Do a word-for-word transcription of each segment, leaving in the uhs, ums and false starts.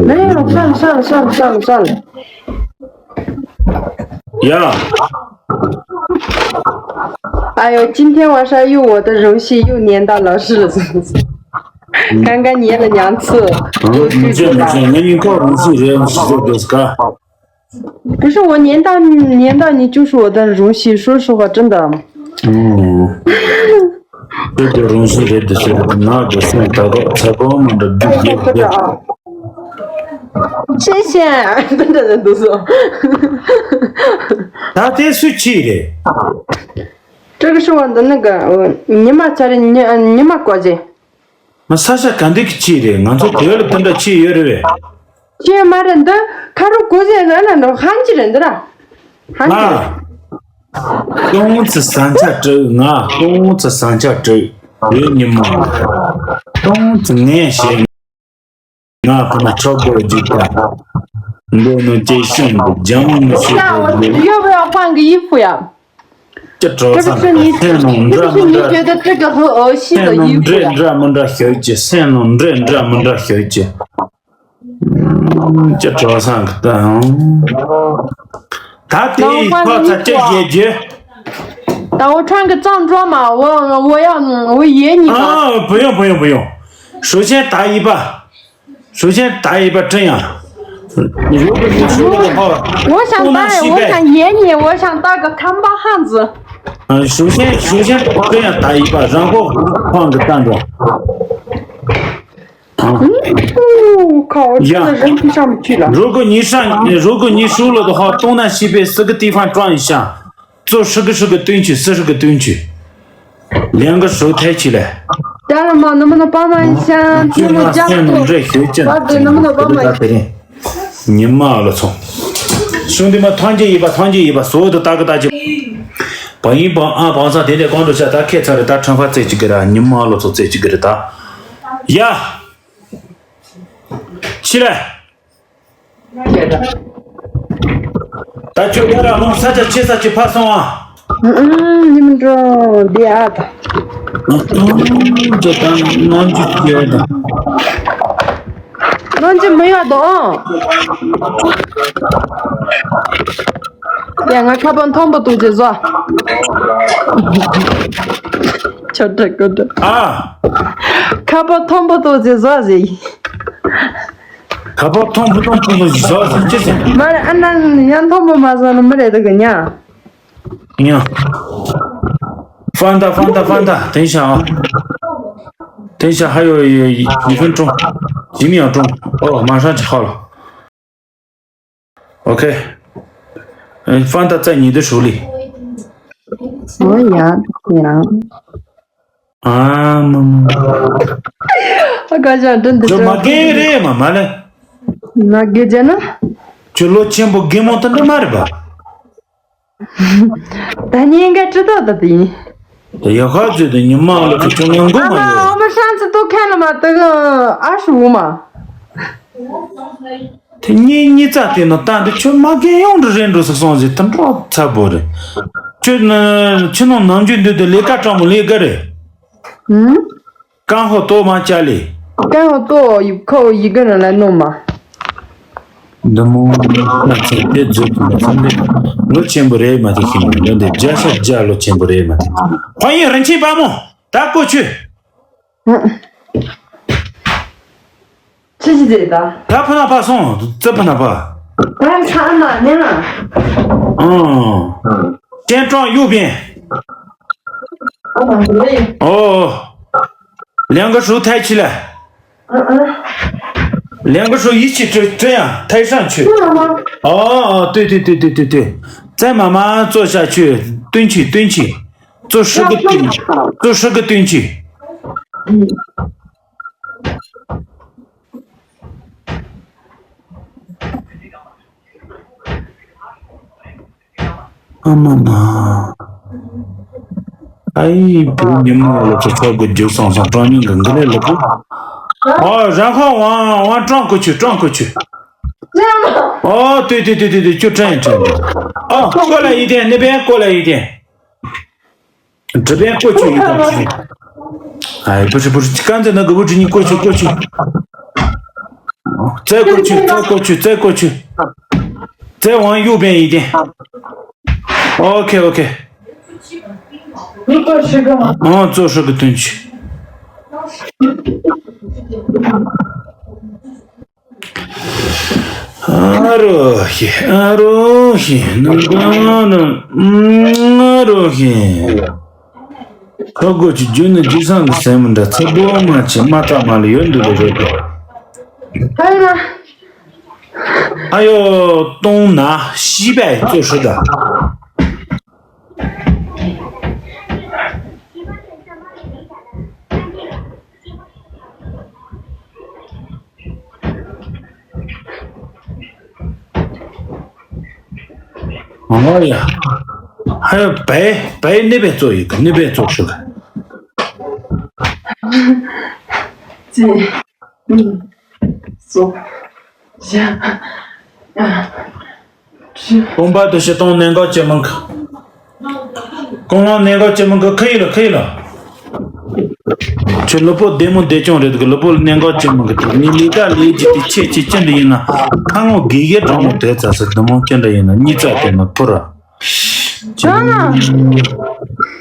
没有，算了算了算了算了算了。呀，哎呦，今天晚上又我的荣幸又黏到老师了，是不是？刚刚黏了两次，嗯，有句子吧？没事没事，那你告荣幸人是这个啥？不是我黏到黏到你就是我的荣幸，说实话，真的。嗯，这个荣幸人的是那个是大概才刚那个毕业的。谢谢，真的人都说。他这是气的。这个是我的那个，我你妈家的，你你妈过去。 ང་ས་ཆ་ག་འདི་གི་ཆེད་རེད། ང་ཚོ་བོད་ལ་དེ་འདྲ་ཆེད་ཡོད་རེད་པས། ཆེད་མ་རེད་འདི། ཁ་རུ་གོ་ཟེར་ན་ན་འགྲོ་ཧན་གྱི་རེད་འདི་ར། ཧན་གྱི་རེད། ལ། ཏོང་ཙི་ཟན་ཆ་དྲུག་ང་ཏོང་ཙི་ཟན་ཆ་དྲུག་བོད་ཉི་མ། ཏོང་ཙི་ངན་ཞེས། ང་ཕ་མ་ཆོག་པོ་རྒྱུག་པ། འདི་ནི་སྐྱེ་ཤིང་གི་ལྗང་མི་ཤེས་པའི་ཡོད་པའི་དཔང་གི་ཡིག་ཕུ་ཡ། ཅི་གྲོགས་སང་གི་སེམས་ནང་འདྲ་མི་འདྲ། 这不是你觉得这个很儿戏的衣服呀？ སེམས་ནང་འདྲ་འདྲ་མི་འདྲ་ཤོད་ཀྱི། སེམས་ནང་འདྲ་འདྲ་མི་འདྲ་ཤོད་ཀྱི། ཅི་གྲོགས་སང་གི་ད། ད་དེ་ཡི་ཁ་ཚ་ཅི་བྱེད་རྒྱུ། 等我穿个藏装嘛，我我要我演你吧。 啊，不用不用不用，首先打一把。 首先打一把这样，如果你输了的话，我想打，我想演你，我想打个看把汉子。嗯，首先首先这样打一把，然后换个站着。啊，嗯，我靠，我真的人就上不去了。如果你上，如果你输了的话，东南西北四个地方转一下，做十个十个蹲去，四十个蹲去。 两个手抬起来。家人们，能不能帮忙一下？那么这样子，瓜子，能不能帮忙一下？ ཉི་མ་ལོ་ཚོ། 兄弟们团结一把，团结一把，所有的大哥大姐。 བང་ཡིན་བང་ཨ་བང་ས་དེ་ལས་ཀོང་འགྲོ་ཤ་ད་ཁེ་ཚ་རེ་ད་ཁྲང་ཧྥ་རྩེ་གཅིག་གི་ར། ཉི་མ་ལོ་ཚོ་རྩེ་གཅིག་གི་རེ་ད། ཡ། ཕྱི་ལ། ད་ཁྱོད་ཡར་ར་ལོངས། ས་ཆ་ཆེ་ས་ཆེ་ཕར་སོང་ཨ། ཨུམ་ཨུམ། ཉིམ་འགྲོ་འདི་ཨ་ད། ཨུམ་ཨུམ། ཇ་དང་ནམ་རྒྱུན་ཡོད་ད། ནམ་རྒྱུན་མི་ཡོད་དོ། ཡ་ང་ཁ་པར་མཐོན་པོ་གཏོང་ཅེས་བཟོ། ཆོ་འདྲ་ཀོ་འདྲ། ཨ། ཁ་པར་མཐོན་པོ་གཏོང་ཅེས་བཟོ་ཟེར། ཁ་པར་མཐོན་པོ་མཐོན་པོ་བཟོ་ཟེར་ཅི་ཟེར། མ་རེད། ཨ་ན་ཡང་མཐོན་པོ་མ་བཟོ་ན་མི་རེད་འདུག་གི་ཉ། ཉ། 放大，放大，放大，等一下啊，等一下还有一分钟，几秒钟，哦，马上就好了。 OK，嗯，放大在你的手里。我也不能。啊，妈妈。我刚想真的。 ཁྱོད་མ་རྒན་རེད་མ་མ་ལེ། མ་རྒན་ཅན་ན། ཁྱོད་ལོ་ཆེན་པོ་རྒན་མོ་དེ་འདྲ་མ་རེད་པ། ད་ཉིན་འགའ་ཁྲི་ཐོག་ད་དེ་ཡིན། ད་ཡག་ཁ་བརྗོད་དེ་ཉི་མ་ལ་ཁྱོད་ངན་མགོ་མ་ཨ་མ་ཡོད། ཨ་མ་ཧྲན་ཙི་ཏུ་ཁན་ལ་མ་ཏི་གི་ཨ་ཧྲུ་མ། དེ་གཉིས་གཉིས་རྩ་དེ་ནི་ད་འདི་ཁྱོད་མ་རྒན་ཡོང་འདྲ་རེད་འགྲོ་ཟིག་སོང་ཟིག་དེ་འགྲོ་ཚ་པོ་རེད། ཁྱོད་ནི་ཁྱི་ནང་ནམ་རྒྱུན་འདུག་དེ་ལས་ཀ་སྤྲང་མོ་ལས་ཀ་རེད། ཨུམ། 干活多吗家里？ 干活多，有空一个人来弄嘛。 འདི་མོ་ང་ཚོ་དེ་རྫོགས་ཀྱི་མ་ཚང་དེ་ལོ་ཆེན་པོ་རེད་མ་དེ་ཤི་མ་ལོ་འདི་བརྒྱ་ཆ་བརྒྱ་ལོ་ཆེན་པོ་རེད་མ་དེ། 欢迎人气保姆，ད་过去。 ཅི་ཅི་ཟེར་ད། ད་ཕ་ན་ཕ་སོང་ཙི་ཕ་ན་ཕ། ད་ཁ་ན་ནི་ན། ཨང་། 先转右边。 ཨ་ལེ། 哦。 两个手抬起来。 嗯嗯。 两个手一起这这样抬上去。 哦哦，对对对对对对，再慢慢坐下去，蹲起蹲起，做十个蹲，做十个蹲起。 ཨ་མ་མ། ཨ་ཡི་བུ་ཉི་མ་ལ་ཚོ་ཚོགས་དགོས་རྒྱུ་སོང་སོང་། 转那个 འགི་ལེ་ལ་གོ། ཨོ་རང་ཁོ་ཝང་ཝང་转过去，转过去。 ཨོ་对对对对对，就这样这样。ཨོ་过来一点，那边过来一点。 这边过去一点。哎，不是不是，刚才那个位置你过去过去。哦，再过去，再过去，再过去。再往右边一点。OK，OK。你做十个吗？嗯，做十个蹲起。 ཨ་རོ་ཧི། ཨ་རོ་ཧི། ནང་ཁོ་ནང་ཨ་རོ་ཧི། ཁ་སྒོ་ཅིག་རྒྱུ་ནི་རྒྱུ་སང་གི་སེམས་འདྲ་ཚ་པོ་མ་ཆེ་མ་ཐག་མ་ལ་ཡོད་འདུག་ལེ་རེད་དོ། ཨ་ཡོ། སྟོང་ན་ཤི་བའི་རྩོད་ཧྲི་ད། ཨོ་ཡ། ཧ་ཡ་བའི་བའི་ནི་བའི་གཙོ་ཡི་གི་ནི་བའི་གཙོ་ཧྲི་གི་གཅིག་གཉིས། གསུམ། བཞི། ལྔ། བཅུ། ཀོང་པ་དུ་ཞི་སྟོང་གནད་འགག་ཅི་མང་གི། ཀོང་ལང་གནད་འགག་ཅི་མང་གི་ཁི་ཡི་ལ་ཁི་ཡི་ལ། ཁྱོད་ལུས་པོ་བདེ་མོ་བདེ་སྐྱོང་རེད་གི། ལུས་པོ་ལ་གནད་འགག་ཅི་མང་གི་དེ་ནི་ལས་ཀ་ལས་རྒྱུ་དེ་ཆེ་ཆེ་ཅི་འདྲ་ཡིན་ན། ཁ་ངོ་དགེ་རྒན་གྲོགས་མོ་དེ་ཚ་ས་དུ་མོ་ཅི་འདྲ་ཡིན་ན་གཉིས་རྩ་དེ་ན་ཕུ་ར།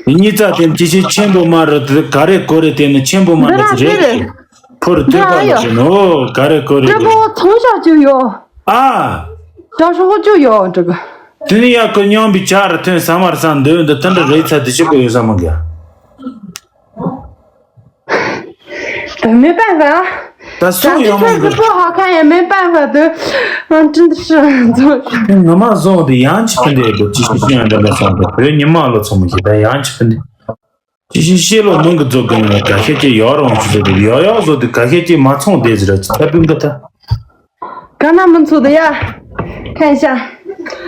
གཉིས་རྩ་དེ་ཅི་ཞིག་ཆེན་པོ་མ་རེད་དེ་ག་རེ་གོ་རེ་དེ་ནི་ཆེན་པོ་མ་རེད་དེ་རེད། ཕུར་ཐོས་པ་ལ་ཟེར་ནོ་ག་རེ་གོ་རེ་འདྲ་དེ། པོ་ཚོང་ཤག་ཅིག་ཡོད། ཨ། ཅག་ཧྲོག་ཅིག་ཡོད་འདྲ་གི། དེ་ནི་ཡ་ཁོ་སྙོམས་པའི་ཆ་ར་ཐོན་ས་མར་ས་འདོན་འདི་ཐུན་འདྲ་རེད་ཚ་དེ་ཞིག་གོ་ཡོད་ས་མ་གི། ད་མི་པན་ག་ད་སུ་ཡོང་མི་འདུག་ད་ཚོད་ཀྱི་པོ་ཧ་ཁ་ཡང་མི་པན་ག་དུ། ཨ་ཀྲིན་ཧྲི་ཛོ། ངོ་མ་བཟོ་དེ་ཡང་ཅི་ཕན་དེ་དུ་ཅི་ཞིག་ཅི་ཡང་འདྲ་མེད་སོང་དུ་བོད་ཉི་མ་ལོ་ཚོ་མི་ཞིག་ད་ཡང་ཅི་ཕན་དེ། ཅི་ཞིག་ཤེས་ལོ་ནང་གི་རྫོགས་གི་ནི་ག་ཤེད་ཀྱི་ཡོ་རོང་ཞིག་བཟོ་དེ་ཡོ་ཡོ་བཟོ་དེ་ག་ཤེད་ཀྱི་མ་ཚོང་དེ་ཟེར་ཅི་ཐ་པིན་གི་ཐ། ག་ན་མི་ཚོ་དེ་ཡ།看一下。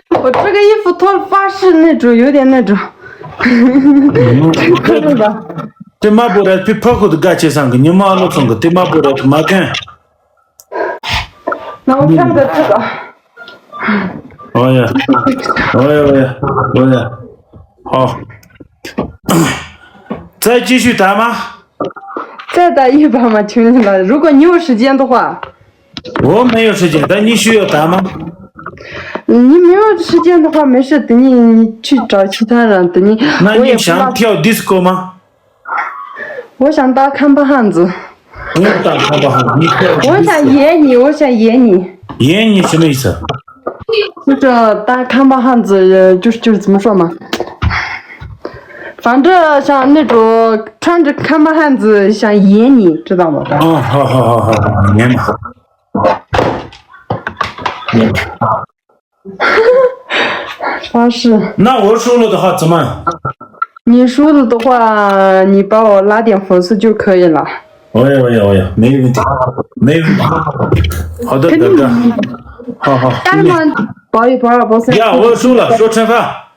我这个衣服脱了发饰那种有点那种。 དེ་མ་པོ་ར་ཕི་ཕ་ཁུ་དུ་དགའ་ཆེ་སང་གི་ཉི་མ་ཨ་ལོ་ཚོང་གི་དེ་མ་པོ་ར་ཕི་མ་གན། 那我穿个这个。 ཨོ་ཡ། ཨོ་ཡ་ཨོ་ཡ་ཨོ་ཡ། ཨོ། 再继续打吗？ 再打一把吗？求你了，如果你有时间的话。 我没有时间，但你需要打吗？ 你没有时间的话，没事，等你你去找其他人，等你那你想跳 disco 吗？ 我想当看板汉子。 不用当看板汉子，你跳 disco。 我想演你，我想演你。 演你什么意思？ 就是当看板汉子，呃，就是就是怎么说嘛？反正像那种穿着看板汉子想演你，知道吗？ 哦，好好好好好，演吧。 发誓。 那我输了的话怎么？ 你输了的话，你帮我拉点粉丝就可以了。 我也我也我也，没问题，没问题。好的，哥哥，好好。 当然，保一保二保三。 呀，我输了，说惩罚。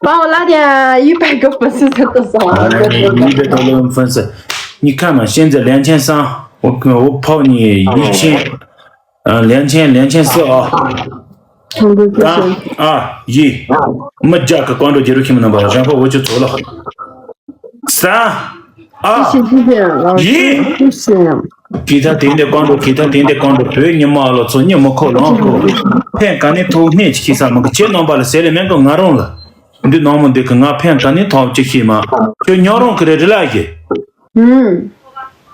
帮我拉点一百个粉丝才多少啊？ 哎，一百多个粉丝，你看嘛，现在两千三，我我泡你一千。 ཨ། 两千，两千四啊。 ཨ། 一。 མི་བརྒྱ་གི་ཀོང་ཀྲོ་རྒྱལ་རུ་ཁྱིམ་རྣམ་པ་རང་པ་འོ་ཅོ་ཚོ་ལ། 三。 ཨ། 谢谢谢谢老师，一。 谢谢。 གི་ད་དེང་དེ་ཀོང་ཀྲོ་གི་ད་དེང་དེ་ཀོང་ཀྲོ་བོད་ཉི་མ་ལོ་ཚོ་ཉི་མ་ཁོ་ལོང་ཁོ། ཕན་ག་ནི་ཐོག་གནས་ཀྱི་ཁྱི་ས་མི་གི་ཁྱེད་རྣམ་པ་ལ་ཟེར་ལེ་མེན་གི་ང་རང་ལ། འདི་ནང་མོ་འདི་གི་ང་ཕན་ག་ནི་ཐོག་ཅི་ཤེས་མ། ཁྱོད་ཉོ་རང་གི་རེད་རེད་ལ་གི། 嗯。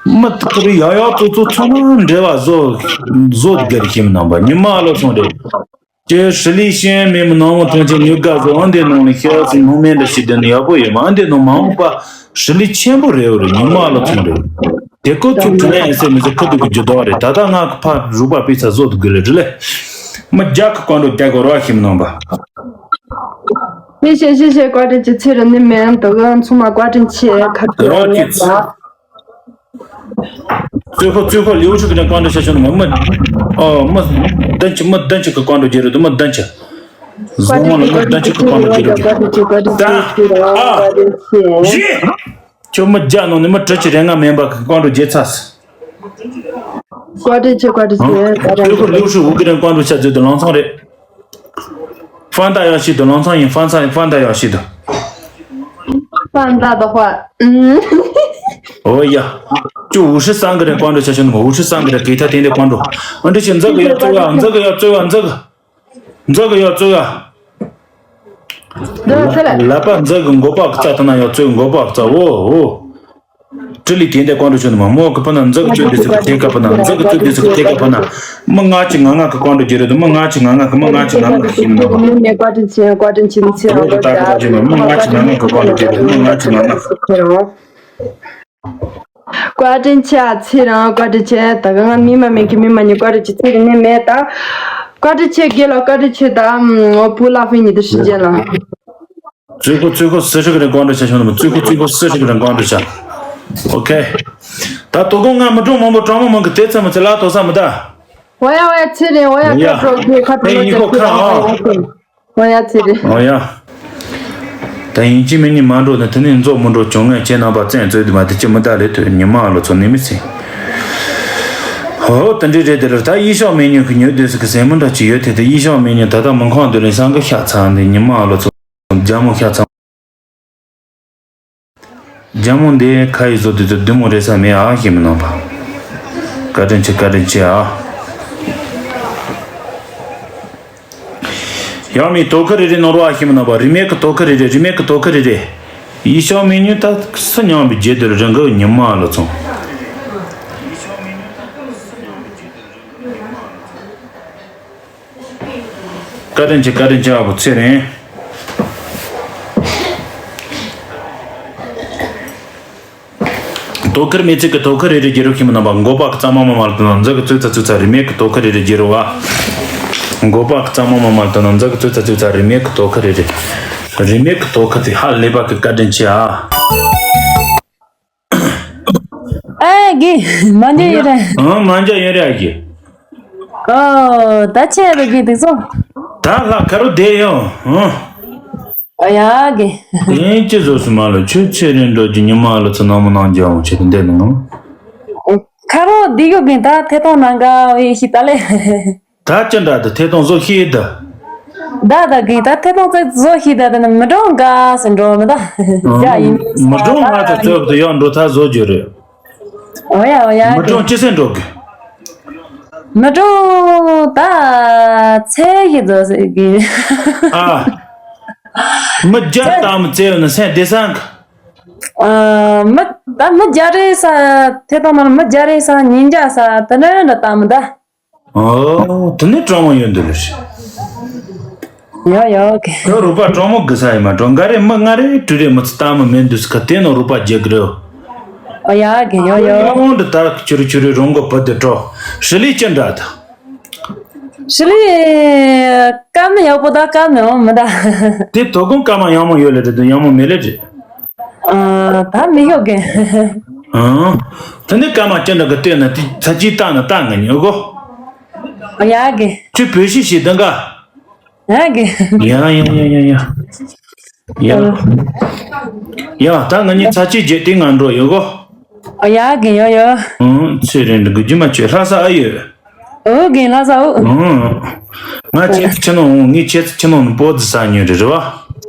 མི་དེ་ཡག་ཡག་བཙོག་བཙོག་ཚང་མ་འབྲེལ་བ་བཟོ་བཟོ་དགེ་རེ་ཤེས་མི་ནང་པ་ཉི་མ་ལོ་སོང་རེད། ཀྱེ་ཧྲི་ལི་ཤན་མེད་མི་ནང་མོ་ཐོན་ཆེ་ཉུ་དགའ་བཟོ་ཨ་འདི་ནང་ལ་ཤེས་སི་ནང་མེད་འདྲ་ཞིག་དེ་ནི་ཡག་པོ་ཡོད་མ་ཨ་འདི་ནང་མ་འོངས་པ་ཧྲི་ལི་ཆེན་པོ་རེད་འོ་རེད་ཉི་མ་ལོ་སོང་རེད། དེ་ཀོ་ཚུགས་ཐུབ་ན་ཨེ་སེ་མི་ཚེ་ཁུ་དུ་གི་ཇུ་དོ་རེད་ད་ལྟ་ང་གི་ཕ་རུ་པ་པི་ཚ་བཟོ་དུ་དགོས་ལེ་རེད་ལེ། མི་རྒྱ་གི་ཀོང་ཀྲོ་རྒྱ་གོ་ར་ཤེས་མི་ནང་པ། ཡེ་ཤེས་ཤེས་ཤེས་བཀའ་དྲིན་ཆེ་ཚེ་རིང་ནི་མེད་འདུག་ཨང་ཚང་མ་བཀའ་དྲིན་ཆེ་ཁ་རོ་ཁྱེད། ཚེ། རྩོད་ཕོ་རྩོད་ཕོ་ལེའུ་ཧྲི་གི་ནས་ཀོང་ཀྲོ་བྱ་ཆོག་ནི་མ་མི། ཨོ་མི། བདུན་ཅུ་མི་བདུན་ཅུ་གི་ཀོང་ཀྲོ་རྒྱལ་རུ་དུ་མི་བདུན་ཅུ། བཟང་མོ་ལ་མི་བདུན་ཅུ་གི་ཀོང་ཀྲོ་རྒྱལ་རུ་དུ། ད། ཨ། བཞི། ཁྱོད་མི་བརྒྱ་ནང་ནས་མི་དྲུག་ཅུ་རེ་ལྔ་མིན་པ་གི་ཀོང་ཀྲོ་རྒྱལ་ཚར། བཀའ་དྲིན་ཆེ་བཀའ་དྲིན་ཆེ་ད་རང་ལྟོས་གོ་ལེའུ་ཧྲི་འུ་གི་རིང་ཀོང་ཀྲོ་བྱ་རྩོད་དུ་ལང་ཚང་རེད། ཧྥང་ཏ་ཡོ་ཤི་དུ་ལང་ཚང་ཡིན་ཧྥང་ཚང་ཧྥང་ཏ་ཡོ་ཤི་དུ། 放大的话，嗯。ཨོ་ཡ། ཅུ་五十三个人关注下去，那么五十三个人给他点点关注。啊，这些这个要这个，这个要这个，这个，这个要这个。འདི་ཚོ་ལ། ལ་པ་འཛག་གི་མགོ་པ་ཀི་ཙ་ཐ་ན་ཡག་ཚོའི་མགོ་པ་ཀི་ཙ་འོ་འོ། ཀྲི་ལི་དེ་འདྲ་ཀོང་ཀྲོ་ཆོ་ནི་མ་མོ་གི་པ་ན་འཛག་གི་ཚོད་དུས་སུ་གི་ཐེ་ཀ་པ་ན་འཛག་གི་ཚོད་དུས་སུ་གི་ཐེ་ཀ་པ་ན། མི་ལྔ་གཅིག་ང་ལྔ་གི་ཀོང་ཀྲོ་རྒྱུ་རེད་དུ་མི་ལྔ་གཅིག་ང་ལྔ་གི་མི་ལྔ་གཅིག་ང་ལྔ་གི་ཤིང་ནོ། མི་ནས་བཀའ་དྲིན་ཆེ། བཀའ་དྲིན་ཆེ། མི་ཚེ་རིང་ལོ་ད་ཀ་ཅིག་མི་ལྔ་གཅིག་ང་ལྔ་གི་ཀོང་ཀྲོ་རྒྱུ་རེད་དུ་མི་ལྔ་གཅིག་ང་ལྔ་གི། བཀའ་དྲིན་ཆེ་ཨ་ཚེ་རིང་། བཀའ་དྲིན་ཆེ། ད་ག་ང་མི་མ་མེད་ཀི་མི་མ་ཉི་བཀའ་དྲིན་ཆེ་ཚེ་རིང་ནས་མེད་ད། བཀའ་དྲིན་ཆེ་དགེ་ལ་བཀའ་དྲིན་ཆེ་ད། ཨོ་བུ་ལ་ཕི་ཉི་དུ་ཤི་ཅན་ལ། བཙུན་ཁོ་བཙུན་ཁོ་སི་ཧྲི་གི་རིང་ཀོང་ཀྲོ་ཆ་ཤོང་ནི་མ་བཙུན་ཁོ་བཙུན་ཁོ་སི་ཧྲི་གི་རིང་ཀོང་ཀྲོ་ཆ། ཨོ་ཁེ། ད་དོ་དགོང་ང་མི་གྲོང་མང་པོ་གྲོང་མོ་མང་གི་དེ་ཚ་མི་ཚེ་ལ་དོ་ས་མི་ད། ཨོ་ཡ་ཨོ་ཡ་ཚེ་རིང་ཨོ་ཡ་ཡ། ཁ་གྲོགས་ཀྱི་ཁ་གྲོགས་ཨེ་ཡིན་ཁོ་ཁ་ཨ། ཨོ་ཡ་ཚེ་རིང་། ཨོ་ཡ། ད་ཡིན་གཅིག་མིན་གཉིས་མ་འགྲོ་ན་དེ་ནས་མཛོག་མི་འགྲོ་བྱུང་ངས་ཁྱེད་རྣམ་པ་བཙན་བཙོད་དུ་མ་དེ་ཅི་མི་ད་རེད་དོ་ཉི་མ་ཨ་ལོ་ཚོ་ནི་མི་སྲིད། ཧོ་དེ་འདྲའི་རེད་དེ་ལ་ད་ཡེ་ཤོག་མེ་ཉུ་གི་ཉོ་དུས་སུ་གི་སེ་མི་འདྲ་ཅི་ཡོད་དེ་དེ་ཡེ་ཤོག་མེ་ཉུ་ད་ལྟ་མི་ཁོང་དུ་ལེན་སང་གི་ཤ་ཚ་འདི་ཉི་མ་ཨ་ལོ་ཚོ་རྒྱ་མོ་ཤ་ཚ། རྒྱ་མོ་འདི་ཁ་ཡི་བཟོ་དུས་ཚོད་བདུད་མོ་རེ་ས་མེད་ཨ་ཞེས་མི་གནང་བ། བཀའ་དྲིན་ཆེ་བཀའ་དྲིན་ཆེ་ཨ། ཡང་མི་དོ་ཁུ་རེ་རེ་ནོར་བ་ཞེས་མི་གནང་བ། རིན་མེད་ཀྱི་དོ་ཁུ་རེ་རེ་རིན་མེད་ཀྱི་དོ་ཁུ་རེ་རེ། ཡེ་ཤོག་མེ་ཉུ་ད་སུ་མྱང་བའི་རྗེས་དུ་རང་གི་ཉི་མ་ལ་ཚོང་། བཀའ་དྲིན་ཆེ་བཀའ་དྲིན་ཆེ་ཨ་བོ་ཚེ་རིང་། དོ་ཁུར་མི་ཚིག་གི་དོ་ཁུར་རེ་རེ་རྒྱལ་རབས་ཤིང་མི་རྣམ་པ་མགོ་པ་གི་གཙང་མ་མ་མ་ལ་དུ་ན་འཛག་གི་ཙུག་ཚ་ཙུག་ཚ་རིན་མེད་གི་དོ་ཁུར་རེ་རེ་རྒྱལ་རབས་བ། མགོ་པ་གི་གཙང་མ་མ་མ་ལ་དུ་ན་འཛག་གི་ཙུག་ཚ་ཙུག་ཚ་རིན་མེད་གི་དོ་ཁུར་རེ་རེ། རིན་མེད་གི་དོ་ཁུར་དེ་ཧ་ལས་པ་གི་བཀའ་དྲིན་ཆེ་ཨ། ཨེ་གི་མ་འདི་ཡོད་རེད། ཨང་མ་འཇའ་ཡོད་རེད་ཨ་གི། ཨོ་ད་ཆེ་རེད་གི་དེ་ཚོ། ད་ལྷ་ཁ་རུ་བསྡད་ཡོང་ཨང་། ཨ་ཡ་གི། དེ་ཅི་བཟོ་སུ་མ་ལ་ཆུ་ཚེ་རིང་འགྲོ་གི་ཉི་མ་ལ་ཚོ་ནང་མ་ནང་འཇའ་འོང་ཆེ་དེ་འདས་ནང་། ཁ་རུ་བསྡད་ཡོད་གི་ད་ཐེ་ཐོང་ནང་ག་བའི་ཤི་ད་ལེ། ད་ཅི་འདྲ་དུ་ཐེ་གཏོང་བཟོ་ཤེས་ད། ད་ད་གིན་ད་ཐེ་གཏོང་ཚེ་བཟོ་ཤེས་ད་དེ་ནི་མི་གྲོང་ག་སེ་འགྲོ་མི་ད། ཡ་ཡིན་མི་གྲོང་ང་ཚོ་ཚོད་དུ་ཡང་འགྲོ་ཐག་བཟོ་རྒྱུ་རེད། ཨོ་ཡ་ཨོ་ཡ་མི་གྲོང་ཅི་སེ་འགྲོ་གི། མི་གྲོང་ད་ཚེ་ཡི་བཟོ་ཟེར་གི། ཨ། མི་རྒྱ་དམ་བཙལ་ནི་སེ་བདེ་སང་གི། ཨ་མི་ད་མི་རྒྱ་རེ་ས་ཐེ་གཏོང་མ་མི་རྒྱ་རེ་ས་ཉིན་རྒྱ་ས་དེ་ནི་འདྲ་དམ་ད། ཨོ། དེ་ནས་གྲོགས་མོ་ཡོད་འདུག་ལ་ཤི། ཡོ་ཡོ་ཨོ་ཁེ། ད་རུ་པ་གྲོགས་མོ་གི་ས་ཡི་མ་གྲོགས་འགའ་རེ་མི་ང་རེ་དྲི་རེ་མི་ཚི་ལྟ་མི་མེད་འདུག་སི་ཁ་དེ་ནང་རུ་པ་རྒྱག་གི་རེད། ཨོ་ཡ་ཨོ་ཁེ་ཡོ་ཡོ། ཡོང་འདི་ལྟར་ཆུ་རུ་ཆུ་རུ་རོང་གོ་བུ་དེ་གྲོགས་ཧྲི་ལི་ཅི་འདྲ་ད། ཧྲི་ལི་ཀ་མི་ཡག་པོ་ད་ཀ་མི་འོང་མི་ད། དེ་དོ་དགོང་ཀ་མ་ཡང་མོ་ཡོད་ལེ་རེད་དུ་ཡང་མོ་མེད་ལེ་རེད། ཨ། ད་མི་ཤོག་གི། ཨང་། ད་ནི་སྐར་མ་སྤྱི་འདྲ་གི་སྟེང་ན་དེ་ཚ་ཅིའི་རྟགས་ན་རྟགས་ང་ཉོ་གོ། ཨ་ཡ་གི། ཁྱོད་བོད་ཤི་ཤི་དང་ག་ཡ་གི། ཡ་ཡ་ཡ་ཡ་ཡ། ཡ། ཡ་ད་ང་གཉིས་ཚ་ཅིའི་རྗེས་དེ་ང་འགྲོ་ཡོད་གོ། ཨ་ཡ་གི་ཡོ་ཡོ། ཨང་། ཚེ་རིང་འདི་གི་རྒྱུ་མ་ཆོད་ལྷ་ས་ཨ་ཡོད། ཨོ་གི་ལྷ་ས་ཨོ། ཨང་། ང་ཁྱེད་ཚོ་ཁྱི་ནང་འོང་ངས་ཁྱེད་ཚོ་ཁྱི་ནང་ནས་པོ་ཙི་ཟ་ཉོས་རེད་རེད་བ།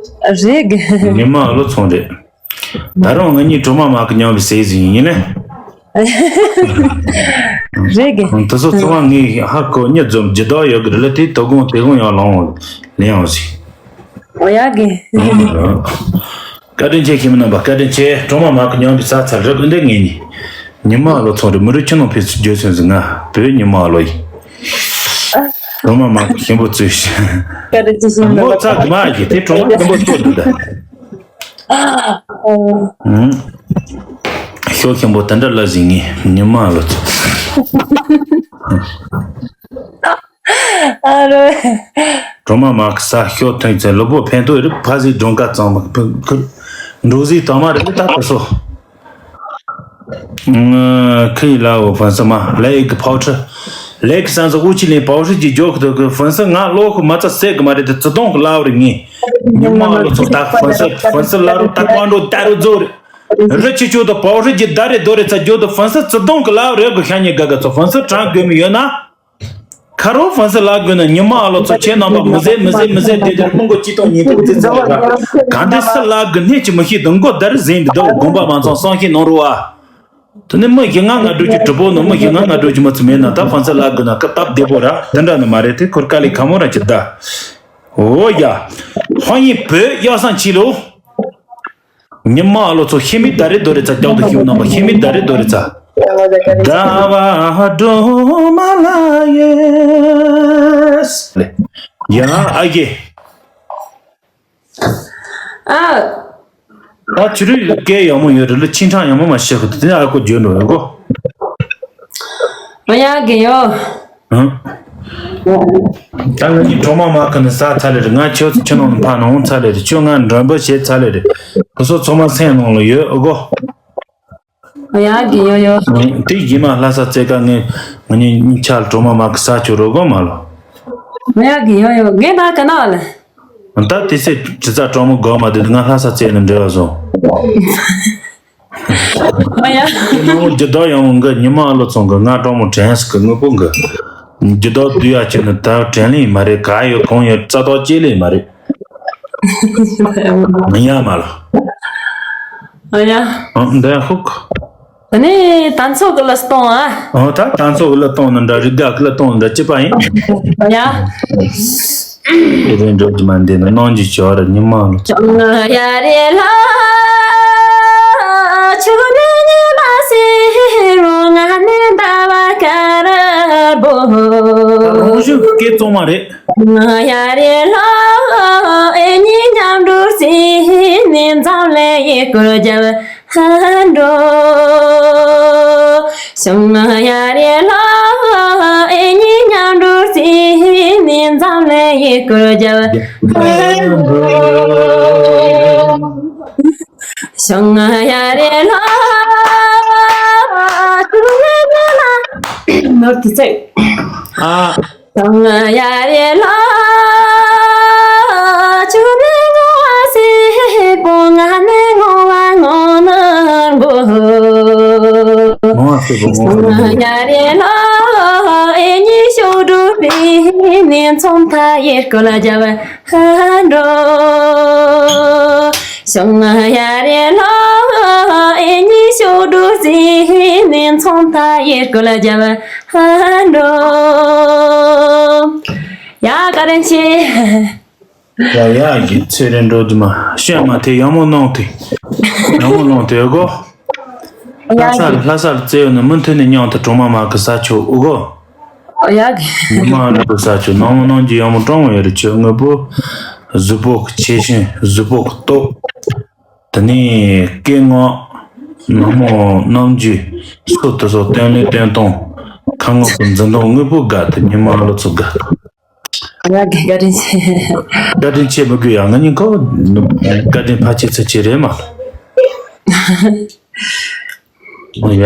རེད་གི། ཉི་མ་ཨ་ལོ་ཚོང་རེད། ད་རུང་ང་གཉིས་གྲོ་མ་མ་གི་མཉམ་པའི་ཟས་ཟིན་ཡིན་ནི། རེད་གི། དེ་ཚོ་ཚང་མ་ངས་ཧ་གོ་མྱི་འཛོམས་ཇི་ལྟར་ཡོད་གི་རེད་ལ་དེ་དོ་དགོང་དེ་དགོང་ཡང་ལོང་ལེན་ཡང་ཟིན། ཨོ་ཡ་གི། བཀའ་དྲིན་ཆེ་ཁྱིམ་རྣམ་པ་བཀའ་དྲིན་ཆེ། གྲོ་མ་མ་གི་མཉམ་པའི་ཟས་ཚར་རེད་གི་འདི་ངེད་གཉིས། ཉི་མ་ཨ་ལོ་ཚོང་རེད་མི་རུ་ཁྱི་ནང་ཕེབས་སུ་བརྗོད་སོན་ཟིན་ང་བོད་ཉི་མ་ཨ་ལོ་ཡིན། གྲོ་མ་མ་གི་ཞིམ་པོ་བཙོས་ཤིང་། བཀའ་དྲིན་ཆེ་ཞིམ་པོ་ངོ་ཚ་གི་མ་གི་དེ་གྲོ་མ་ཞིམ་པོ་བཙོས་འདུག་ད། ཨ། ཨང་། ཤོག་ཞིམ་པོ་དེ་འདྲ་ལ་ཟིན་ངེས་ཉི་མ་ལོ་ཚོ། ཨ་རོ། གྲོ་མ་མ་གི་ས་ཤོག་ཐོན་ཚེ་ལུས་པོ་ཕན་ཐོགས་རིག་ཕ་ཟིག་སྒྲོན་ཁ་གཙང་མ་ཁུ་ཁུ། འགྲོ་ཟིག་དྭངས་མ་རེད་ད་དེ་སོ། ཁི་ཡི་ལའོ་ཧྥན་སི་མ་ལེག་གི་ཕའོ་ཁྲི། ལེག་གི་སན་སི་ཨུ་ཆི་ལིན་ཕའོ་ཁྲི་གི་ཇོ་ཁི་དོ་གི་ཧྥན་སི་ང་ལོ་ཁི་མ་ཚ་སད་གི་མ་རེད་དེ་ཙི་དོང་གི་ལའོ་རེད་ངས། ཉི་མ་ལོ་ཚོ་ད་ཧྥན་སི་ཧྥན་སི་ལ་རུ་ད་ཀོང་ཀྲོ་ད་རུ་ཛོ་རེད། རི་ཆི་ཆུ་དོ་ཕའོ་ཁྲི་གི་ད་རེད་དོ་རེད་ཚ་ཇོ་དོ་ཧྥན་སི་ཙི་དོང་གི་ལའོ་རེད་གི་ཤ་ཉེ་ག་ག་ཚོ་ཧྥན་སི་དྲང་དགོས་མི་ཡོད་ན། ཁ་རོ་ཧྥན་སི་ལ་དགོས་ན་ཉི་མ་ཨ་ལོ་ཚོ་ཁྱེད་རྣམ་པ་མི་ཟད་མི་ཟད་མི་ཟད་དེ་དེར་མི་མགོ་ཅི་དང་ཉིན་དུ་ཙི་ཙི་ར་ག་འདི་སི་ལ་དགོས་གནས་ཀྱི་མི་ཤེས་དང་མགོ་ད་རི་ཟིན་འདི་དོ་དགོངས་པ་མ་ཚང་སང་ཤེས་གནང་རོགས་ཨ། དེ་ནི་མི་བཞི་ལྔ་ལྔ་སྒྲོལ་གྱི་གྲོགས་པོ་ནི་མི་བཞི་ལྔ་ལྔ་སྒྲོལ་གྱི་མི་ཚོ་མེད་ན་ད་ཕན་ཚུན་ལབ་དགོས་ན་ཁ་སྟབས་བདེ་པོ་ར་དེ་འདྲ་ནི་མ་རེད་དེ་ཁོར་དཀའ་ལས་ཁ་མོ་ར་ཅི་ད། འོ་ཡ། ཧོ་ཡི་བོད་གཡག་སང་ཆི་ལོ། ཉི་མ་ཨ་ལོ་ཚོ་ཤེས་མི་ད་རེ་དོ་རེ་ཚ་རྒྱག་ཏུ་ཤེས་ནང་པ་ཤེས་མི་ད་རེ་དོ་རེ་ཚ། ཟླ་བ་སྒྲོལ་མ་ལ་ཡོད། ཡ་ཨ་གེ། ཨ། ད་ཆུ་རུད་སྐད་ཡག་མོ་ཡོད་རེད་ལ་ཆིན་ཁྲང་ཡག་མོ་མ་བཤད་ཁུ་དེ་ཨ་ཁུ་བརྗོད་འགྲོ་ཡོད་གོ། ཨ་ཡ་གི་ཡོ། ཨང་། ད་ང་གཉིས་གྲོགས་མ་མ་ཁ་ནས་ཟ་ཚ་ལེ་རེད། ང་ཁྱོད་ཚོ་ཁྱོད་ནང་ནས་ཕ་ནང་འོང་ཚ་ལེ་རེད། ཁྱོད་ང་འགྲན་པ་བྱེད་ཚ་ལེ་རེད། ཁོ་ཚོ་ཚང་མ་སེམས་ནང་ལ་ཡོད་ཨོ་གོ། ཨ་ཡ་གི་ཡོ་ཡོ། དེ་ཡིན་མ་ལྷ་ས་རྩེ་ཀ་ངས་ང་གཉིས་གཉིས་ཆ་ལ་གྲོགས་མ་མ་ཁ་ཟ་ཁྱོད་རོ་གོ་མ་ལོ། ཨ་ཡ་གི་ཡོ་ཡོ་ངས་ད་ག་ན་བ་ལ། ད་དེ་སེ་དྲི་ཚ་གྲོགས་མོ་གོ་མ་དེ་ང་ལྷ་ས་རྩེ་ནས་འབྲེལ་བ་བཟུང་། ཨ་ཡ། ཉི་མ་འོ་འགྱུར་ལྡོག་ཡང་འོང་གི་ཉི་མ་ཨ་ལོ་ཚང་གི་ང་གྲོགས་མོ་དྲན་སི་གི་དངོས་པོ་གི། འགྱུར་ལྡོག་བསྡུ་ཡ་ཁྱེད་ནི་ད་དྲན་ལེ་མ་རེད་ག་ཡོད་གང་ཡོད་རྩ་ཐོག་ཅེ་ལེ་མ་རེད། མི་ཡ་མ་ལ། ཨ་ཡ། འདི་ཡ་ཧུག་ད་ནི་ད་ཚོ་གི་ལ་སྟོང་ཨ། ཨོ་ད་ད་ཚོ་གི་ལ་སྟོང་ནི་འདྲ་རི་དགའ་གི་ལ་སྟོང་ནི་འདྲ་ཅི་པ་ཡིན། ཨ་ཡ། དེ་རིང་འགྲོ་རྒྱུ་མ་འདི་ནི་གནང་རྒྱུ་བྱ་བ་ར་ཉི་མ་ལ། ཡ་རེ་ལ། ཆུ་ནི་ཉི་མ་སི་རོ་ང་ནི་ཟླ་བ་དཀར་པོ། ད་རང་བཞིན་གྱི་སྐད་གཙང་མ་རེད། ཡ་རེ་ལ། ཨེ་ཉི་མཉམ་འགྲོ་སི་ནི་འཛམ་ལས་ཡི་སྐོར་རྒྱབ། ཧན་འགྲོ། ཞང་ཡ་རེ་ལ། ཨེ་ཉི་མཉམ་འགྲོ་སི་ནི་འཛམ་ལས་ཡི་སྐོར་རྒྱབ། ཧན་འགྲོ། ཞང་ཡ་རེ་ལ། ཏུ་ནེ་ནེ་ལ། ནོར་དུ་ཚེ། ཨ། ཡ་རེ་ལ། ཆུ་ནི་ངོ་བ་སི་པོ་ང་ནི་ངོ་བ་ངོ་ནར་འགོ། ངོ་བ་སི་པོ་ངོ་བ་ནར་འགོ། ཡ་རེ་ལ། ཨེ་ཉི་ཤོ་འགྲོ་པི་ནི་ཚོང་ཐ་ཡེ་སྐོ་ལ་རྒྱབ་ཧ་འགྲོ། ཞང་ཡ་རེ་ལ། ཨེ་ཉི་ཤོ་འགྲོ་སི་ནི་ཚོང་ཐ་ཡེ་སྐོ་ལ་རྒྱབ། ཧ་འགྲོ། ཡ་བཀའ་དྲིན་ཆེ། ཡ་ཡ་གི་ཚེ་རིང་འགྲོ་དུ་མ་ཤ་མ་ཐེ་ཡང་མོ་ནང་ཐེ། ཡང་མོ་ནང་ཐེ་གོ། ལྷ་ས་ལྷ་ས་རྩེ་ཡོད་ནི་མུ་མཐུད་ནས་མཉམ་དུ་གྲོགས་མ་མ་གི་ས་ཆོ་ཨུ་གོ། ཡ་གི། ཉི་མ་རུ་ས་ཆོ་ནང་མོ་ནང་གི་ཡང་མོ་གྲོང་མོ་ཡོད་རེད་ཆོ་དངོས་པོ། གཟུགས་པོ་གི་ཆེ་ཤིང་གཟུགས་པོ་གི་སྟོབས། དེ་ནས་སྐད་ངག་ནང་མོ་རྣམ་འགྱུར་སོགས་དེ་སོགས་བསྟན་ལས་བསྟན་སྟངས་ཁ་ངོ་གི་འཛིན་སྟངས་དངོས་པོ་དགའ་སྟེ་ཉི་མ་ལོ་ཚོ་དགའ། ཡ་གི་བཀའ་དྲིན་ཆེ། བཀའ་དྲིན་ཆེ་མི་དགོས་ཡ་ང་གཉིས་ཁོ་བཀའ་དྲིན་ཕལ་ཆེར་ཚུལ་ཆེ་རེད་མ། ཡ།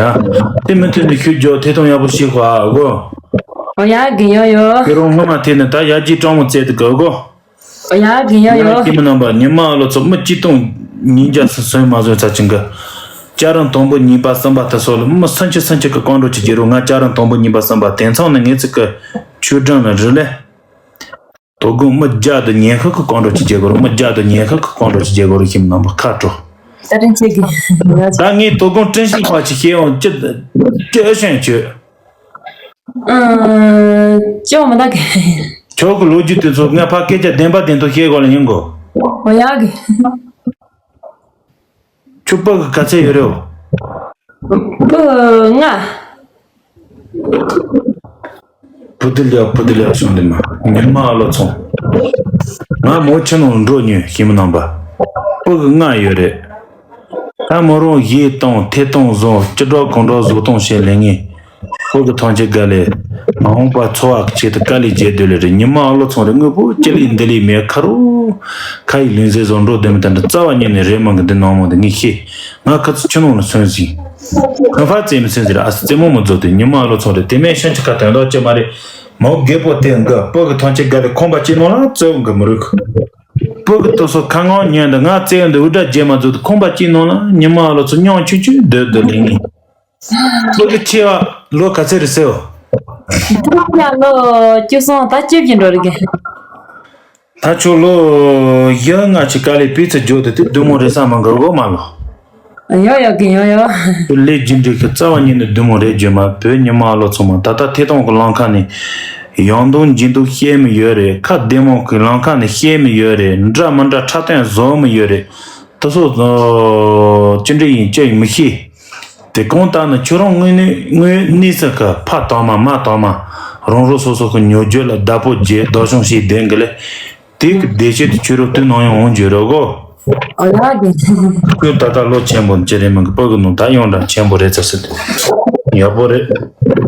དེ་མི་མཐུན་ནི་ཁྱོད་ཇོ་ཐེ་གཏོང་ཡག་པོ་ཞིག་གོ་ཨ་གོ། ཨོ་ཡ་གི་ཡོ་ཡོ། ཁྱོད་རང་སྔོན་མ་ཐེ་ནི་ད་ཡ་གྱི་གྲོང་མོ་བཙལ་དུ་གོ་གོ། ཨོ་ཡ་གི་ཡོ་ཡོ། ཡ་གི་མི་རྣམ་པ་ཉི་མ་ལོ་ཚོ་མི་གཅིག་སྟོང་ཉིས་བརྒྱ་སུ་སོན་མ་བཟོས་ཚ་ཅིང་གི། ཅ་རང་དང་པོ་གཉིས་པ་གསུམ་པ་ད་སོགས་ལ་མི་སུམ་ཅུ་སུམ་ཅུ་གི་སྐོང་འགྲོ་ཅི་བྱེད་རུང་ང་ཅ་རང་དང་པོ་གཉིས་པ་གསུམ་པ་དེང་སང་ནི་ངེད་ཚིག་གི་ཆོས་སྒྲུང་ནི་རི་ལས། དོ་དགོང་མི་བརྒྱ་དང་ཉི་ཤུ་གི་སྐོང་འགྲོ་ཅི་བྱེད་དགོས་རུང་མི་བརྒྱ་དང་ཉི་ཤུ་གི་སྐོང་འགྲོ་ཅི་བྱེད་དགོས་རུང་ཁྱིམ་རྣམ་པ་ཁ་དྲོ། བཀའ་དྲིན་ཆེ་གི། ད་ངས་དོ་དགོང་དྲན་ཤེས་པ་ཅི་ཤེས་ཡོང་ཅི་ཅི་ཨེ་ཤེས་ཅི། ཨ། ཅི་ཡོང་མི་འདུག་གི། ཁྱོད་ཀྱི་ལོ་རྒྱུས་དེ་ཚོ་ངས་ཕ་སྐད་ཆ་བདེན་པ་བདེན་ཐོག་བཤད་དགོས་ལ་ཡིན་གོ། ཨོ་ཡ་གི། ཁྱོད་སྤུ་གུ་ག་ཚད་ཡོད་རེད། སྤུ་གུ་ལྔ། བུ་དི་ལིའ་བུ་དི་ལིའ་བྱུང་འདི་མ་ཉི་མ་ཨ་ལོ་ཚོང་། ང་མོ་ཆེ་ནང་འགྲོ་ཉོས་ཤིང་མི་ནང་པ། སྤུ་གུ་ལྔ་ཡོད་རེད། ད་མོ་རང་གཞས་གཏོང་ཐད་གཏོང་བཟོ་ཅི་འདྲ་གང་འདྲ་བཟོ་གཏོང་བྱེད་ལས་ངེས། ཁོ་གི་ཐང་ཆེན་དགའ་ལས། མ་འོངས་པ་འཚོ་བ་གི་ཆེད་དུ་དཀའ་ལས་བརྒྱབ་སྡོད་ལེ་རེད། ཉི་མ་ཨ་ལོ་ཚང་རེད་དངོས་པོ་ཅི་ལས་འདི་ལས་མེད་ཁ་རོ། ཁ་ཡི་ལུས་རྩལ་བཟོ་འགྲོ་བསྡད་མི་དེ་འདྲ་རྩ་བ་ཉིད་ནས་རེད་མ་གི་འདི་ནང་མོ་འདི་ངས་ཤེས། ང་ཁ་ཚུ་ཆུ་ནང་ལ་སོན་ཟིན། ཁ་ཕར་རྩེ་མི་སོན་ཟིན་ར་ཨ་སི་རྩེ་མོ་མི་བཟོ་དེ་ཉི་མ་ཨ་ལོ་ཚང་རེད་དེ་མེད་ཤན་ཆི་ཁ་དོན་དག་ཅི་མ་རེད། མོ་རྒད་པོ་དེ་འགི་སྤུ་གི་ཐང་ཆེན་དགའ་ལས་ཁོང་པ་ཅི་ནང་ལ་རྩེ་འོང་གི་མི་རུག་སྤུ་གི་དུ་སོ་ཁ་ངོ་ཉན་འདི་ང་རྩེ་འོང་འདི་འུར་སྒྲ་རྗེས་མ་བཟོ་དེ་ཁོང་པ་ཅི་ནང་ལ་ཉི་མ་ཨ་ལོ་ཚང་སྙོང་ཆུ་ཆུ་སྡོད་སྡོད་ལེ་ངས། ལོ་གི་ཆེ་བ་ལོ་ག་ཚད་རེད་ཟེར་བ། ཡ་ལོ་བཅུ་གསུམ་ད་བཅུ་བཞི་འགྲོ་རེད་གི། ད་ཆོ་ལོ་བཞི་ལྔ་ཅིག་དཀའ་ལས་སྤུས་ཚད་འཇོག་དེ་དེ་བདུད་མོ་རེད་ས་མ་འགར་གོ་མ་ལོ། ཡོ་ཡོ་གི་ཡོ་ཡོ། ལས་རྒྱུ་འབྲས་ཀྱི་རྩ་བ་ཉིད་ནས་བདེ་མོ་རེད་རྒྱུ་མ། བོད་ཉི་མ་ལོ་ཚང་མ་ད་ལྟ་ཐད་གཏོང་གི་ལམ་ཁ་ནས་ཡང་དུ་འཇིན་དུ་བཤད་མི་ཡོད་རེད། ཁ་བདེ་མོ་གི་ལམ་ཁ་ནས་བཤད་མི་ཡོད་རེད། འདྲ་མི་འདྲ་འཁྲབ་སྟོན་བཟོ་མི་ཡོད་རེད། དེ་ཚོ་ཅི་འདྲ་ཡིན་ཅི་ཡིན་མི་ཤེས། དེ་གང་ལྟར་ན་ཁྱོད་རང་དངོས་གནས་དངོས་གནས་སུ་གི་ཕ་དང་མ་མ་དང་མ་རང་རང་སོ་སོ་གི་ཉོ་རྒྱུ་ལ་བདག་པོ་བརྒྱབ་བདག་སྐྱོང་བྱས་བསྡད་གི་ལས། དེ་གི་བདེ་སྐྱིད་དེ་ཁྱོད་རང་དུས་ནམ་ཡང་འོང་རྒྱུ་རེད་གོ། ཨ་ཡ་གི། ཁྱོད་ད་ལྟ་ལོ་ཆེན་པོ་ཅི་རེད་མིན་གི་ཕ་གི་ནང་ད་ཡང་འདྲ་ཆེན་པོ་རེད་ཚ་སྲིད། ཡག་པོ་རེད།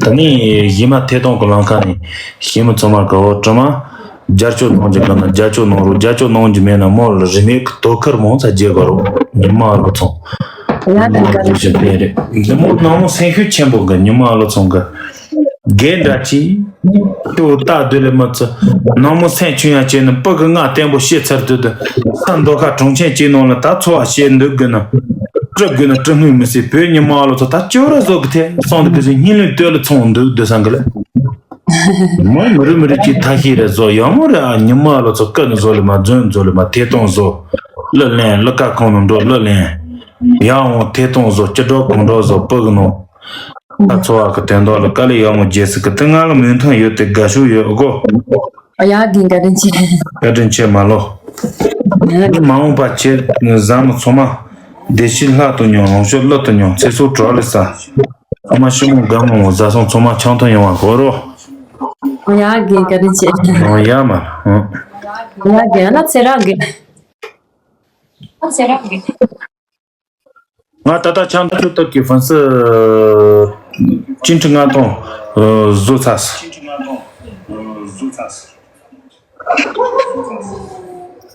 ད་ནི་གཞི་མ་ཐད་གཏོང་གི་ལམ་ཁ་ནས་གཞི་མ་ཚང་མ་གི་འོ་དྲི་མ། རྒྱབ་སྐྱོར་གནང་རྒྱུ་གི་ན་རྒྱབ་སྐྱོར་གནང་རོགས། རྒྱབ་སྐྱོར་གནང་རྒྱུ་མེད་ན་མོ་ལ་རིན་མེད་གི་དོ་ཁུར་མང་ཙམ་བརྗེ་དགོས་རོགས། ཉི་མ་ལོ་ཚང་། ཡ་ད་ག་རེ་བྱེད་དེ་རེད། འདི་མོ་ནང་མོ་སེམས་ཤུགས་ཆེན་པོ་གི་ཉི་མ་ལོ་ཚང་གི། རྒན་འདྲ་ཅིག་ཏུ་ལྟ་སྡོད་ལེ་མི་ཚེ། ནང་མོ་སེམས་ཆུང་ཡང་བྱས་ནས་ཕ་གི་ང་བརྟན་པོ་བཤད་ཚར་དུས་དུ། ས་མདོ་ཁ་གྲོང་ཆེན་གཅིག་ནང་ལ་ད་འཚོ་བ་བྱེད་འདོད་དགོས་ན། སྤྲུལ་དགོས་ན་སྤྲུལ་དངུལ་མི་སྲིད། བོད་ཉི་མ་ལོ་ཚོ་ད་ཅོ་ར་བཟོ་གི་ཐལ་སོང་དུ་གི་སེ་སྙིང་ལུས་སྟོད་ལ་ཚོང་འདུག་སྡོད་སང་གི་ལ། མོ་མི་རུ་མི་རུ་ཅིག་ཐ་ཤི་རེ་བཟོ་ཡག་མོ་རེ་ཨ། ཉི་མ་ལོ་ཚོ་ཀ་ནི་བཟོ་ལེ་མ་རྫོན་བཟོ་ལེ་མ་ཐད་གཏོང་བཟོ། གླུ་ལེན་གླུ་ཁ་ཁོང་ནང་འགྲོ་གླུ་ལེན། ཡང་འོང་ཐད་གཏོང་བཟོ་སྤྱི་སྒྲོག་གང་འགྲོ་བཟོ་ཕ་གི་ནང་། ད་འཚོ་བ་གི་དོན་དག་ལ་དཀའ་ལས་ཡག་མོ་རྒྱལ་སྲིད་ཀྱི་དེ་ང་ལ་མོས་མཐུན་ཡོད་དེ་དགའ་ཤོས་ཡོད་གོ། ཡག་གི་བཀའ་དྲིན་ཆེ། བཀའ་དྲིན་ཆེ་མ་ལོ། ཡག་གི། མ་འོངས་པ་ཁྱེད་བཟང་མོ་ཚང་མ་བདེ་སྐྱིད་ལྷ་དུ་མྱོང་ལོངས་སྤྱོད་ཀླུ་དུ་མྱོང་ཚེ་སྲོག་བྲོ་ལ་ས། ཨ་མ་ཤི་མོ་དགའ་མོ་བཟའ་ཚང་ཚང་མ་ཆང་ཐུན་ཡོང་བ་གོ་རོ། ཡག་གི་བཀའ་དྲིན་ཆེ། ཡག་མ། ཡག་གི་ཡང་ན་ཚེ་རག་གི། ཚེ་རག་གི། ང་ད་ལྟ་ཆང་ཐུན་ཐུབ་ཀྱི་ཧྥན་སི་ཅིན་ཁྲི་ལྔ་སྟོང་བཟོ་ཚར་སོང་།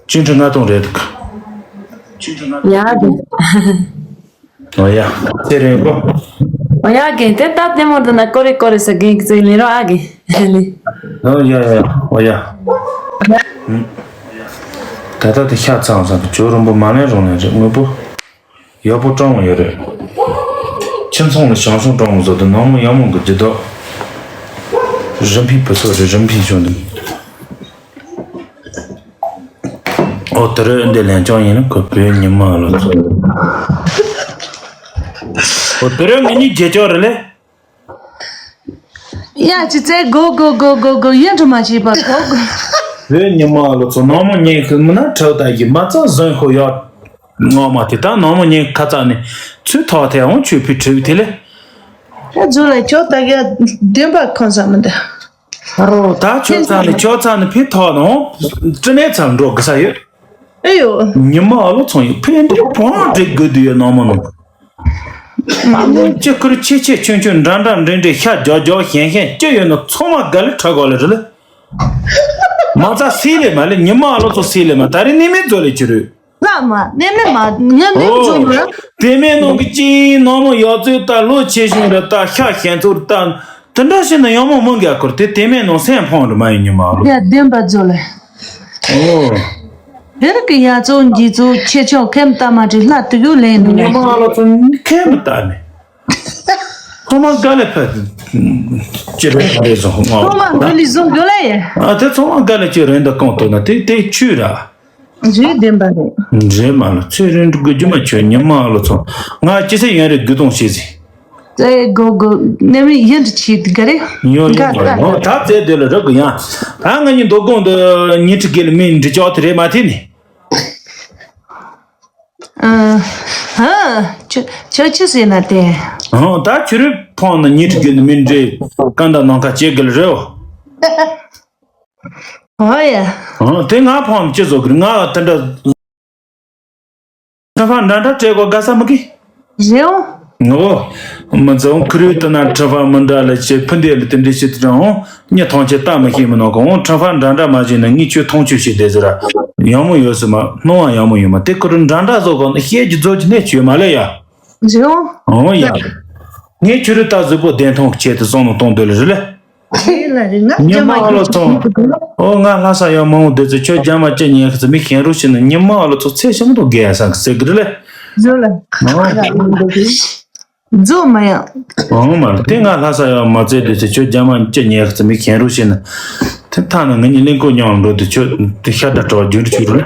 ཅིན་ཁྲི་ལྔ་སྟོང་རེད་འདུག་ཡག་གི། ཨོ་ཡ། ཚེ་རིང་པོ། ཨོ་ཡག་གི་དེ་ལྟ་ལྟད་མོ་འདི་ན་ཀོ་རེ་ཀོ་རེ་ཟེར་གིན་གི་ཚེ་ལེ་རོ་ཨ་གི་ལེ། ཨོ་ཡ་ཡ་ཨོ་ཡ། ད་ལྟ་དེ་ཤ་ཚ་བ་ཚ་དུ་ཇོ་རིན་པོ་མ་ལེན་རོང་ལེན་རེད་དངོས་པོ། ཡག་པོ་སྤྲང་བ་ཡོད་རེད། ཁྱིམ་ཚང་ལ་ཞང་ཞུང་སྤྲང་བ་བཟོ་དུ་ནང་མོ་ཡག་མོ་གི་ཇི་ལྡོག་རིམ་ཕིན་བུ་ཚོ་རེད་རིམ་ཕིན་ཞུང་འདུག་ཨོ་དེ་རུ་འདི་ལན་ཅང་ཡིན་ན་ཁོ་བོད་ཉི་མ་ལོ་ཚོ། ཨོ་དེ་རུ་ངེད་གཉིས་རྒྱལ་ཅོག་རེད་ལེ། ཡ་ཅི་ཚེ་གོ་གོ་གོ་གོ་གོ་ཡིན་དུ་མ་བྱེད་པ་གོ་གོ། བོད་ཉི་མ་ལོ་ཚོ་ནང་མོ་ཉན་ཁུ་མི་ན་ཁྲག་ད་གི་མ་ཚང་བཟོན་ཁོ་ཡག་ངོ་མ་དེ་དག་ནང་མོ་ཉན་ཁ་ཚ་ནི་ཚུལ་ཐོག་ཐལ་འོང་ཆོས་ཕི་ཁྲིབ་དེ་ལེ། ཨེ་ཛུ་ལ་ཁྱོད་ད་ག་བདེན་པ་ཁོང་ས་མི་འདུག་ཨོ་ད་ཁྱོད་ཚ་ནི་ཁྱོད་ཚ་ནི་ཕི་ཐོག་ནང་ཀྲི་ནེ་ཚ་འགྲོ་གི་ས་ཡོད། ཨེ་ཡོ། ཉི་མ་ཨ་ལོ་ཚང་ཡོད་ཕི་འདི་བོང་འགྲིག་དགོས་དུ་ཡོད་ནང་མོ་ནང་། ཨ་ལོ་ཅི་ཁུར་ཆེ་ཆེ་ཆུང་ཆུང་འདྲ་འདྲ་འདྲེ་འདྲེ་ཤ་རྒྱག་རྒྱག་ཞན་ཞན་ཅི་ཡོད་ན་ཚང་མ་དགའ་ལེ་ཁྲ་གོ་ལེ་རེད་ལེ། མ་རྩ་སི་ལེ་མ་ལེ་ཉི་མ་ཨ་ལོ་ཚོ་སི་ལེ་མ་ད་རེ་ནི་མི་ཛོ་ལེ་ཅི་རུ། ལ་མ་ནི་མི་མ་ངན་ནི་ཛོ་རུ། དེ་མེད་ནང་གི་ཅི་ནང་མོ་ཡག་ཚོད་ལྟ་ལོ་ཆེ་ཤོས་རེད་ལྟ་ཤ་ཞན་ཚོ་རེད་ལྟ་དེ་འདྲ་ཞིག་ན་ཡག་མོ་མི་འགའ་ཁུར་དེ་དེ་མེད་ནང་སེམས་ཕོངས་རེད་མ་ཡིན་ཉི་མ་ཨ་ལོ། ཡ་བདེན་པ་ཛོ་ལེ། ཨོ། དེར་གི་ཡ་ཚོ་འཇི་ཚོ་ཆེ་ཆུང་ཁེམ་ཏ་མ་ཏི་ལྷ་དུ་ཡུ་ལེན་དུ་ཉི་མ་ཨ་ལོ་ཚོ་ཁེམ་ཏ་ནི། ཁོ་མ་དགའ་ལེ་ཕ། ཅི་རེད་རེད་བཟོ་ང་ཁོ་མ་དགའ་ལེ་བཟོ་དགོས་ལེ་ཡ། ཨ་དེ་ཚོ་མ་དགའ་ལེ་ཅི་རེད་འདི་གང་ཐུབ་ན་དེ་དེ་ཆུ་ར། རེད་བདེན་པ་རེད། རེད་མ་ལ་ཚེ་རིང་དགོས་རྒྱུ་མ་ཆོད་ཉི་མ་ཨ་ལོ་ཚོ་ང་ཅི་ཟེར་ཡོན་རེད་དགུ་དང་ཤེས་ཟིན། ཨེ་གོ་གོ་ནེ་མི་ཡིན་དུ་ཆེ་དུ་ག་རེ། ཡོ་ཡོ་ག་ག་ཡོ་ད་ཙེ་དེ་ལ་རག་གི་ཡང་། ད་ང་གཉིས་མདོ་དགོང་དུ་ཉིན་ཁྲི་དགེ་ལ་མི་འདྲི་ཅོག་དེ་རེད་མ་ཐེ་ནི། ཨ་ཧ་ཁྱོད་ཁྱོད་ཆི་ཟེར་ན་དེ། ཨ་ད་ཁྱོད་རེ་ཕོང་ན་ཉིན་ཁྲི་དགེ་ལ་མི་འདྲི་ཀ་འདའ་ནང་ཁ་ཅེ་དགེ་ལ་རེད། ཨོ་ཡ། ཨ་དེ་ང་ཕོང་ཅི་བཟོ་གི་རེད་ང་དེ་འདྲ། ཁྲ་ཕ་འདྲ་འདྲ་སྤྲད་གོ་དགའ་ས་མི་གི། རེད་འོ། ངོ་། མི་ཚོ་ཁུ་རུ་དུ་ན་ཁྲ་ཕ་མི་འདྲ་ལ་ཆེ་ཕུ་འདི་ལ་དེ་འདྲི་ཤི་དུ་རང་འོང་ཉི་ཐང་ཆེ་ལྟ་མི་ཤེས་མི་ནོ་གོ་འོང་ཁྲ་ཕ་འདྲ་འདྲ་མ་བྱས་ན་ངས་ཁྱོད་མཐོང་ཆོས་ཤིག་བསྡད་ཟེར་ར། ཡང་མོ་ཡོད་སི་མ་སྣང་བ་ཡང་མོ་ཡོད་མ་དེ་ཁུ་རུ་འདྲ་འདྲ་བཟོ་གོ་ན་ཤེས་ཀྱི་བཟོ་གྱི་ནས་བྱོས་མ་ལེ་ཡ། རེད་འོ། འོ་ཡ། ངས་ཁྱོད་རུ་ལྟ་གཟུགས་པོ་བདེན་མཐོང་གི་ཆེད་དུ་བསམ་བློ་གཏོང་འདོད་ལ་རེད་ལེ། དེ་ལ་རེད་ང་ཉི་རྒྱ་མ་མ་ཨ་ལོ་ཡིན་ཚོ། ཨོ་ང་ལྷ་ས་ཡང་མང་བོ་འདི་ཚོ་ཁྱོད་རྒྱ་མ་ཅི་ཉན་གི་ཚེ་མི་ཁྱེན་རུ་ཤི་ན་ཉི་མ་ཨ་ལོ་ཚོ་ཚེ་ཞིམ་དུ་དགེ་ས་གི་ཟེར་གི་རེད་ལེ། ཟོ་ལ། ཨོ། ཟོ་མ་ཡང་། ཨོ་མ་ལ་དེ་ང་ལྷ་ས་ཡང་མ་ཚེ་འདི་ཚེ་ཁྱོད་རྒྱ་མ་ཅི་ཉན་གི་ཚེ་མི་ཁྱེན་རུ་ཤི་ན། དེ་ཐ་ན་ང་གཉིས་གླིང་ཁོ་མཉམ་འགྲོ་དུ་ཁྱོད་དེ་ཤ་ད་གྲོགས་རྒྱུན་དུ་ཆུ་རུ་ལེ།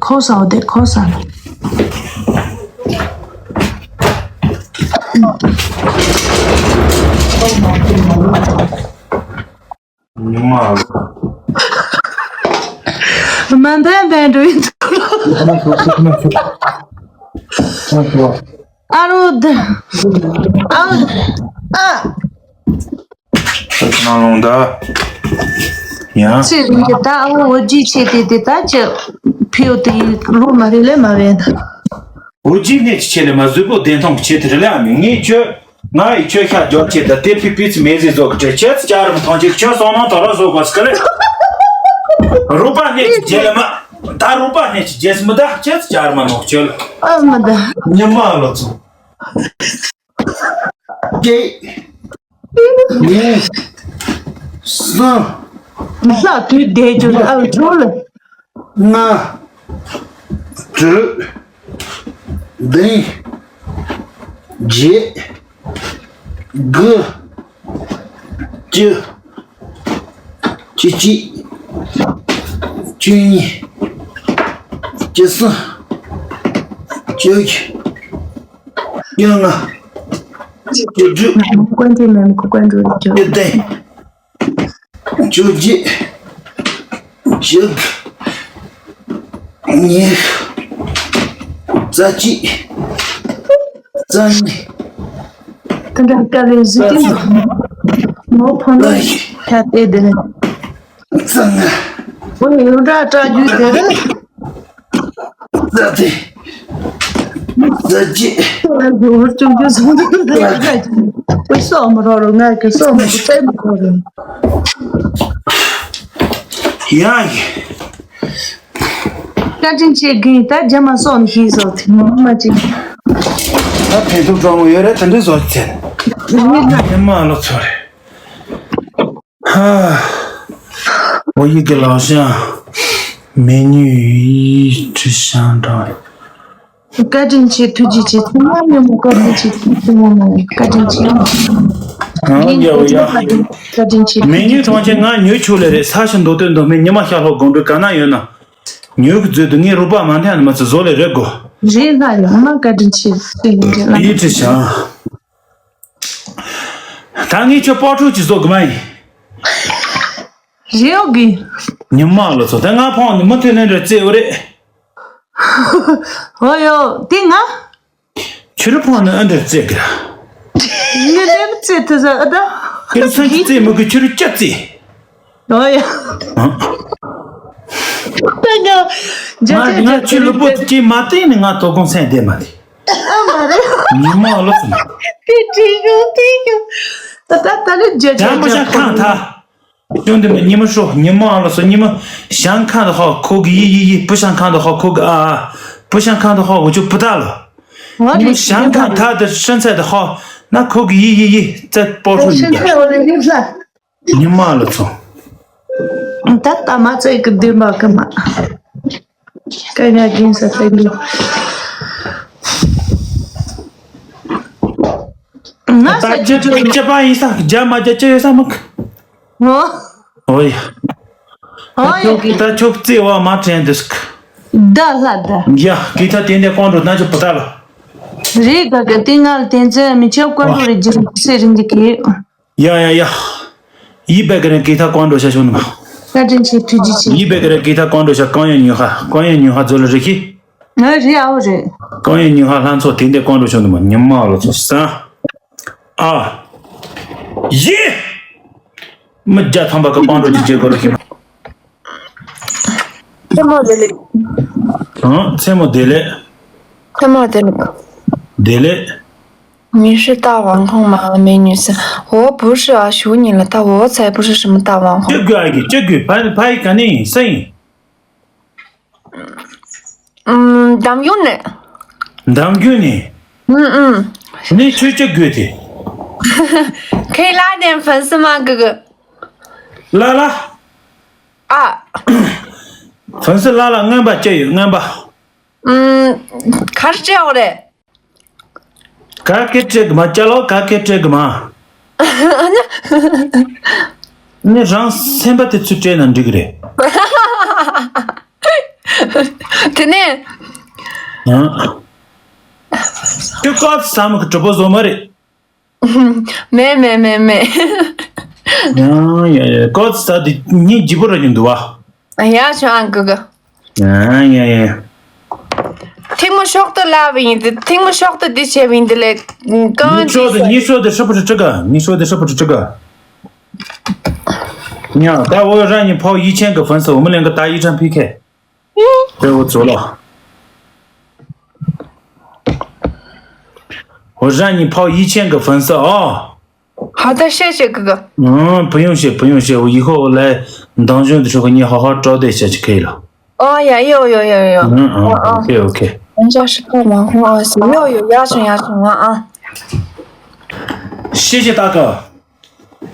ཁོ་ཟ་བ་དེ་ཁོ་ཟ་ལ། ཉི་མ་ལ། མ་འདས་འདས་འགྲོ་ཡིན་འདུག་ཨ་རོ་ད། ཨ། ཨ། ཁྱོད་ནང་ལོང་ད། ཡང་། ཚེ་རིང་གི་ད་ཨ་འོ་ཇི་ཆེ་དེ་དེ་ད་ཅི་ཕིའུ་དེ་ལོ་མ་རེ་ལས་མ་བས་ད། འོ་ཇི་ནས་ཆེ་ལས་མ་བཟོད་པོ་བདེན་མཐོང་ཆེ་དེ་རེ་ལས་ཨ་མི་ངས་ཁྱོད་ང་ཡི་ཁྱོད་ཤ་རྒྱོབ་ཆེ་ད་དེ་ཕི་ཕི་ཚི་མེ་ཟི་བཟོ་གི་ཁྱོད་ཁྱོད་ཅག་རུ་མཐོང་ཆེ་ཁྱོད་སོང་ནང་དོ་ར་བཟོ་དགོས་སྐད་ལས། རུ་པ་ནས་ཆེ་རྒྱལ་ལ་མ་ད་རུ་པ་ནས་ཆེ་རྒྱལ་སི་མི་ད་ཁྱོད་ཅག་རུ་མ་ནོག་ཁྱོད་ཨ་མི་ད། ཉི་མ་ལོ་ཚོ། གཅིག་གཉིས། གསུམ། ལྷ་དུས་བསྡད་རྒྱུ་ཨ་འགྲོ་ལ། ལྔ། དྲུག་བདུན། བརྒྱད། དགུ། བཅུ། བཅུ་གཅིག་བཅུ་གཉིས། བཅུ་གསུམ། བཅུ་བཞི། བཅོ་ལྔ། བཅུ་དྲུག 关注没？关注就 བཅུ་བདུན། བཅུ་བརྒྱད། བཅུ་དགུ། ཉི་ཤུ། རྩ་གཅིག་རྩ་གཉིས། དེ་འདྲ་དཀའ་ལས་གཟིགས་ཏེ་ནོ་ཕོ་ནོ་ཁ་བལྟས་དེ་ནས། རྩ་ལྔ། ཨོ་ཡོད་འདྲ་སྐྲག་རྒྱུ་དེ་རེད། རྩ་བདུན། རྩ་བརྒྱད། ཨོ་ཅུང་ཅུང་སོང་དུས་རེད། ཨོ་སོགས་མི་རོགས་རོགས་ང་གི་སོགས་མི་རོགས་སྟོན་མི་རོགས་རོགས། ཡ་ཡི། བཀའ་དྲིན་ཆེ་གིན་ད་རྒྱ་མ་སོགས་ནི་ཤེས་སོགས་ཚིག་མ་མ་ཅིག་ད་ཕན་ཐོགས་གྲོགས་མོ་ཡོད་རེད་ད་འདྲི་བཟོ་ཅི་ཚེ། རྒྱ་མ་ལོ་ཚོ་རེད། ཧ། 我一个老乡，美女一直想着。 བཀའ་དྲིན་ཆེ་ཐུགས་རྗེ་ཆེ་ཚང་མ་ཉོན་མོངས་བཀའ་དྲིན་ཆེ་ཚང་མ་བཀའ་དྲིན་ཆེ། ཨང་ཡ་བ་ཡ། བཀའ་དྲིན་ཆེ། མི་ཉིད་ཐོང་ཆེན་ང་ཉོས་ཆུ་ལས་རེད་ས་ཞིང་མདོ་སྟོད་མདོ་སྨད་ཉི་མ་ཤར་ལྷོ་དགོན་སྤྲུལ་ག་ན་ཡོད་ན། ཉོས་ཀྱི་མཛོད་དུ་ངའི་རོགས་པ་མ་འཐེན་ནི་མ་ཚོ་བཟོ་ལས་རེད་གོ། རེད་ལ་ཡང་མ་བཀའ་དྲིན་ཆེ་ཟེར་ཡིན་རེད་ལ། ཡིད་ཆེས་བྱ། ད་ངས་ཁྱོད་སྤོ་ཁྲུག་ཅིག་བཟོ་གི་མ་ཡིན། རེད་ཡོད་གི། ཉི་མ་ལོ་ཚོ་ད་ང་ཕོང་ནི་མུ་མཐུད་ནས་འདྲ་རྩེ་བ་རེད། ཨོ་ཡོ། དེ་ང་། ཁྱོད་རང་ཕོན་ནི་ཨ་འདྲ་རྩེ་གི། ངས་ལེབ་རྩེ་ཐུ་ས་ཨ་ད། ཁྱོད་སང་གི་རྩེ་མི་གི་ཁྱོད་རང་སྐྱ་རྩེ། ཨོ་ཡ། ཨ། ད་ང་། ང་ང་ཁྱོད་ལུས་པོ་དེ་ཅི་མ་བསྟན་ནི་ང་དོ་དགོང་སེམས་བདེ་མ་བདེ། ཨ་མ་རེད། ཉི་མ་ལོ་ཙམ། དེ་དྲིས་ཡོང་དྲིས་ཡོང་། ད་ད་ད་ལོ་རྒྱ་ཡང་མ་ཤ་ཁང་ཐ། ཅུང་དེ་མ་ཉི་མ་ཤོ་ཉི་མ་ཨ་ལོ་སོ་ཉི་མ་ཞང་ཁང་དུ་ཧོ་ཁོ་གི་ཡི་ཡི་ཡི་བུ་ཞང་ཁང་དུ་ཧོ་ཁོ་གི་ཨ་ཨ་བུ་ཞང་ཁང་དུ་ཧོ་འུ་ཅུ་བུ་ད་ལོ། ཉི་མ་ཞང་ཁང་ཐ་དུ་ཤན་ཚད་དུ་ཧོ་ན་ཁོ་གི་ཡི་ཡི་ཡི་ཙད་པོ་ཧྲུ་ཡི་ཉི་མ་ལ་ཚོ། ད་ལྟ་མ་ཚད་ཀྱི་འདུན་པ་ཀི་མ། ཀ་ཉག་རྒན་ས་ཚད་འདུག་ང་ས་ད་ཅི་ཅི་ཅི་པ་ཡིན་ས་རྒྱ་མ་རྒྱ་ཅི་ཡོད་ས་མི་ཁ། ངོ་། ཨོ་ཡ། ཨོ་ཡ་གི། ད་ཁྱོད་རྩེ་བ་མ་དྲན་འདུག་ད་ལྷ་ད། ཡ་གི་ད་དེ་འདྲ་ཀོང་འགྲོ་ན་ཆོག་པ་ད་ལ། རེད་ག་གི་དེ་ང་ལ་དེ་ཚོ་མི་ཆོག་ཀོང་འགྲོ་རེད་ཇི་སེ་རིང་གི་གི། ཡ་ཡ་ཡ། ཡི་བེ་ག་རེ་གི་ད་ཀོང་འགྲོ་ཤ་ཤོ་ནི་མ། བཀའ་དྲིན་ཆེ་ཐུགས་རྗེ་ཆེ། ཡི་བེ་ག་རེ་གི་ད་ཀོང་འགྲོ་ཤ་ཀོང་ཡོན་ཉུ་ཧ་ཀོང་ཡོན་ཉུ་ཧ་ཛོ་ལ་རེ་ཁི། ང་རེད་ཨའོ་རེད། ཀོང་ཡོན་ཉུ་ཧ་ལྷན་ཚོགས་དེ་འདྲ་ཀོང་འགྲོ་ཤོ་ནི་མ་ཉི་མ་ལོ་ཚོ་ས། ཨ། ཡི། མི་བརྒྱ་ཐམ་པ་གི་ཀོང་འགྲོ་ཅི་བྱེད་དགོས་རེད་ཁི། མཚན་མོ་བདེ་ལེགས། ཨང་མཚན་མོ་བདེ་ལེགས། མཚན་མོ་བདེ་ལེགས། བདེ་ལེགས། 你是大网红吗？美女是，我不是啊，求你了，但我才不是什么大网红。 ཅི་དགོས་ཨ་གི་ཅི་དགོས་ཕ་ཕ་ཡི་ག་ནས་ཡིན་སུ་ཡིན། ཨུམ། འདམ་གཞུང་ནས། འདམ་གཞུང་ནས། ཨུམ་ཨུམ། ནས་ཆོས་ཅི་དགོས་དེ། 可以拉点粉丝吗，哥哥？ ལ་ལ། ཨ། 粉丝 ལ་ལ་རྔན་པ་ཅི་ཡོད་རྔན་པ། ཨུམ། ག་རེ་སྤྲད་འོ་རེད། ག་གེ་སྤྲད་གི་མ་ཅ་ལོ་ག་གེ་སྤྲད་གི་མ། ནི་རང་སེམས་པ་དེ་ཚུར་སྤྲད་ན་འགྲིག་གི་རེད། དེ་ནས། ཡང་། དེ་ཀོ་ཙི་ས་མ་གི་གྲུ་པོ་བཟོ་མ་རེད། མེད་མེད་མེད་མེད། ཡང་ཡང་ཡང་ཀོ་ཙི་ས་དེ་ཉིན་ལྗིད་པོ་ར་ཉིན་འདུག་བ། ཡ་ཆོ་ཨང་ཀུ་ཀུ། ཡང་ཡང་ཡང་། ཐེངས་མ་ཤོག་ཏུ་ལབ་ཡིན་དེ་ཐེངས་མ་ཤོག་ཏུ་འདི་བྱས་ཡིན་དེ་ལས་གང་ཉི་ཤོག་ཏུ་ཉི་ཤོག་ཏུ་ཧྲི་པོ་ཧྲི་ཀ་ཉི་ཤོག་ཏུ་ཧྲི་པོ་ཧྲི་ཀ་ཉ་ད་འོ་རང་ཉིད་ཕོག་ཡིད་ཆེན་གི་ཕན་སོ་འོ་མི་ལེན་གི་ད་ཡིད་ཆེན་ཕི་ཁེ་དེ་འོ་ཚོ་ལོ། འོ་རང་ཉིད་ཕོག་ཡིད་ཆེན་གི་ཕན་སོ་ཨོ། 好的，谢谢哥哥。 ཨང་བུ་ཡོང་ཤེས་བུ་ཡོང་ཤེས་འོ་ཡི་ཁོ་ལ་འདང་ཞུང་དུ་ཆོག་གི་ཉི་ཧ་ཧ་སྤྲོ་བདེ་བྱ་ཅི་ཁེ་ལོ། ཨོ་ཡ་ཡོ་ཡོ་ཡོ་ཡོ། ཨང་ཨང་ཨོ་ཨོ་ཨོ་ཁེ་ཨོ་ཁེ། 人家是干嘛？我是又有压成压成了啊。 ཤེས་ཤེས་ད་ག་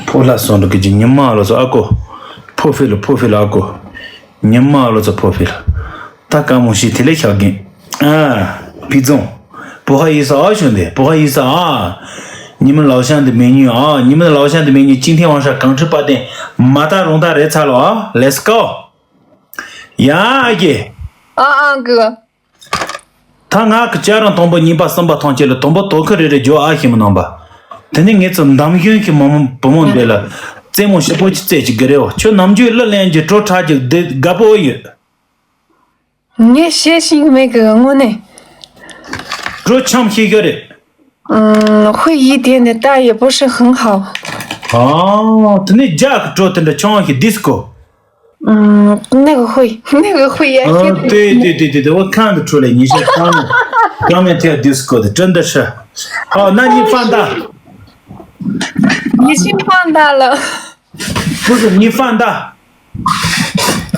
ཕོ་ལྷ་སོང་འགྲོ་གི་ཅི་ཉི་མ་ལོ་སོ་ཨ་ཀོ། ཕོ་ཕི་ལ་ཕོ་ཕི་ལ་ཨ་ཀོ། ཉི་མ་ལོ་སོ་ཕོ་ཕི་ལ། ད་ཀ་མོ་ཤི་དེ་ལས་ཤག་གིན། ཨ། ཕི་ཙོང་། བོ་ཧ་ཡི་ས་ཨ་ཤོན་དེ་བོ་ཧ་ཡི་ས་ཨ། ཉི་མ་ལའོ་ཤང་དེ་མེ་ཉུ་ཨ། ཉི་མ་ལའོ་ཤང་དེ་མེ་ཉུ་ཅིང་ཐེ་ཝང་ཧྲ་གང་ཁྲི་པ་དེ་མ་ད་རུང་ད་རེ་ཚ་ལོ་ཨ། Let's go། ཡ་ཨ་ཀེ། ཨ་ཨ་ཀི། ད་ང་གི་ཅ་རང་དང་པོ་གཉིས་པ་གསུམ་པ་ཐང་ཆེ་ལ་དང་པོ་དོ་ཁུ་རེ་རེ་ཇོ་ཨ་ཤི་མི་ནང་པ། དེ་ནས་ངེད་ཚོ་འདམ་གཞོན་གྱི་མི་མོ་བུ་མོ་འདི་ལ་རྩེད་མོ་ཞིབ་པོ་ཅིག་རྩེད་ཅིག་གི་རེ་བ་ཁྱོད་ནམ་རྒྱུན་གླུ་ལེན་གྱི་བྲོ་འཁྲབ་ཀྱི་འདི་དགའ་པོ་ཡོད། ངས་བཤད་ཤེས་ཀྱི་མེད་གི་དངོས་གནས། བྲོ་འཆམ་ཤེས་ཀྱི་རེད། ཨུམ། ཧུ་ཡི་དེ་ནི་ད་ཡི་པོ་ཧྲི་ཧང་ཧའོ། ཨ། དེ་ནས་རྒྱ་གི་བྲོ་དེ་འདྲ་ཆུང་བ་ཞིག་ཌི་སི་ཀོ། ཨུམ། 那个会，那个会呀。 ཨ། དེ་དེ་དེ་དེ་དེ་བ་ཁང་གི་ཁྲོད་ལ་ཉི་ཤུ་ཐང་ནས་ཀྱང་མེད་ཐེ་ཌི་སི་ཀོ་དེ་ཀྲན་ད་ཧྲི། ཨ། ན་ཉི་ཧྥང་ད། 你去放大了。 不是你放大。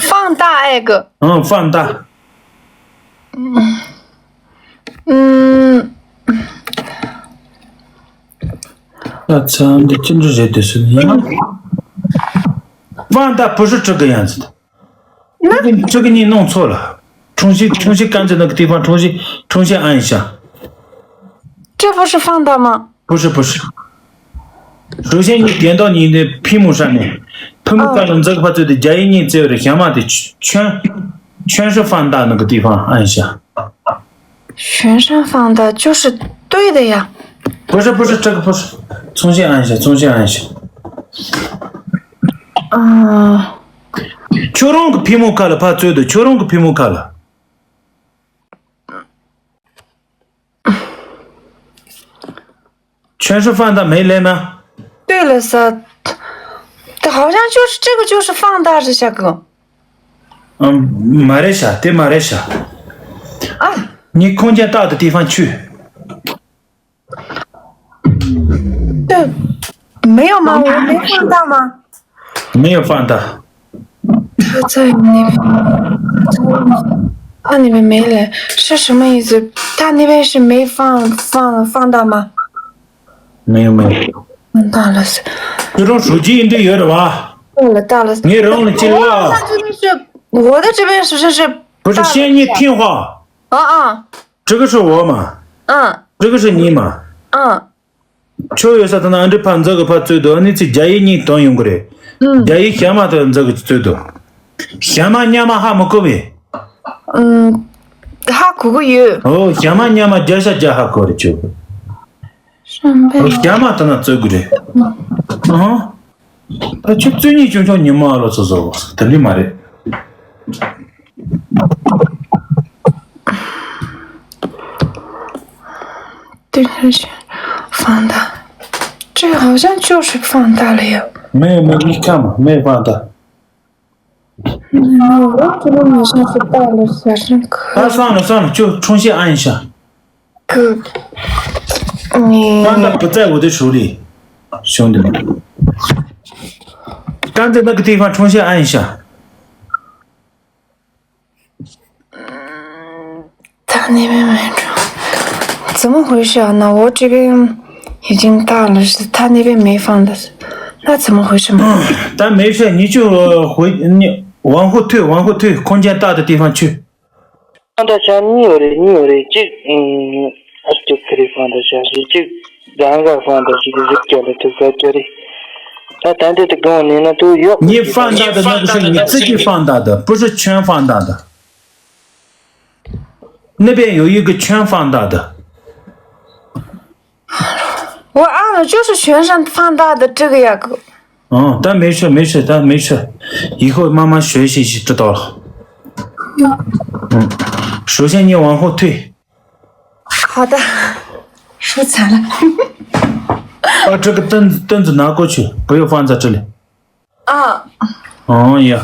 放大爱个。 ཨང་ཧྥང་ད། ཨུམ། ད་ཚང་འདི་ཅི་འདྲ་རེད་དེ་སུ་ཡིན། ཧྥང་ད་བུ་ཧྲི་ཁྲི་གི་ཡང་ཚིག་ཁྲི་གི་གཉིས་ནང་ཚོ་ལ། 重新，重新感觉那个地方，重新，重新按一下。 这不是放大吗？ 不是不是。首先你点到你的屏幕上面，屏幕看了这个发出的加一念自由的想法的全全是放大那个地方按一下。 全身放大就是对的呀。 不是不是这个不是，重新按一下，重新按一下。 ཨ། ཁྱོད་རང་གི་ཕི་མོ་ཁ་ལ་ཕར་ཚུར་དུ་ཁྱོད་རང་གི་ཕི་མོ་ཁ་ལ། 全是放大没来吗？对了撒，这好像就是这个，就是放大这下个。嗯，没来啥，对，没来啥。啊，你空间大的地方去。对，没有吗？我没放大吗？没有放大。他在那边，他那边没来，是什么意思？他那边是没放放放大吗？没有没有。放大了是。这种手机应对有的吧？到了到了。你人了进来啊。我的这边是是是。不是，先你听话。啊啊。这个是我嘛？嗯。这个是你嘛？嗯。 ཁྱོད་ཡོད་ས་དེ་ན་ཨ་འདྲི་ཕར་འཛག་གི་ཕར་བཙོས་འདུག་ཨ་ནི་ཚིག་རྒྱ་ཡིག་གཉིས་འདོན་ཡོང་གི་རེད། ཨུམ། རྒྱ་ཡིག་ཞྭ་མོ་དེ་འཛག་གི་བཙོས་འདུག་ཞྭ་མོ་གཉའ་མོ་ཧ་མི་གོ་བས། ཨུམ། ཧ་གོ་གི་ཡོད། ཨོ་ཞྭ་མོ་གཉའ་མོ་རྒྱ་ཤ་རྒྱ་ཧ་གོ་རེད་ཁྱོད། ཨོ་ཞྭ་མོ་དེ་ན་བཙོས་གི་རེད། ཨང་། ད་ཁྱོད་བཙོས་ཉིན་ཆུང་ཆུང་ཉི་མ་ཨ་ལོ་ཚོ་བཟོ་དེ་འདྲི་མ་རེད། 对，是放大。这好像就是放大了呀。没有没有，你看嘛，没有放大。嗯，我这个好像是大了，反正可以。啊，算了算了，就重新按一下。可，你放大不在我的手里，兄弟们。刚才那个地方重新按一下。 他那边没中，怎么回事啊？那我这边已经到了，是他那边没放的，那怎么回事嘛？但没事，你就回，你往后退，往后退，空间大的地方去。放大箱你有的，你有的，这，嗯，啊，就可以放大箱，是这，两个放大箱是这个的，这个的。他谈的这个呢，那都有。你放大的那个是你自己放大的，不是全放大的。 那边有一个全放大的。我按了就是全身放大的这个呀，哥。嗯，但没事没事，但没事，以后慢慢学习就知道了。嗯，首先你往后退。好的，说惨了。把这个凳子凳子拿过去，不要放在这里。 啊。哦呀，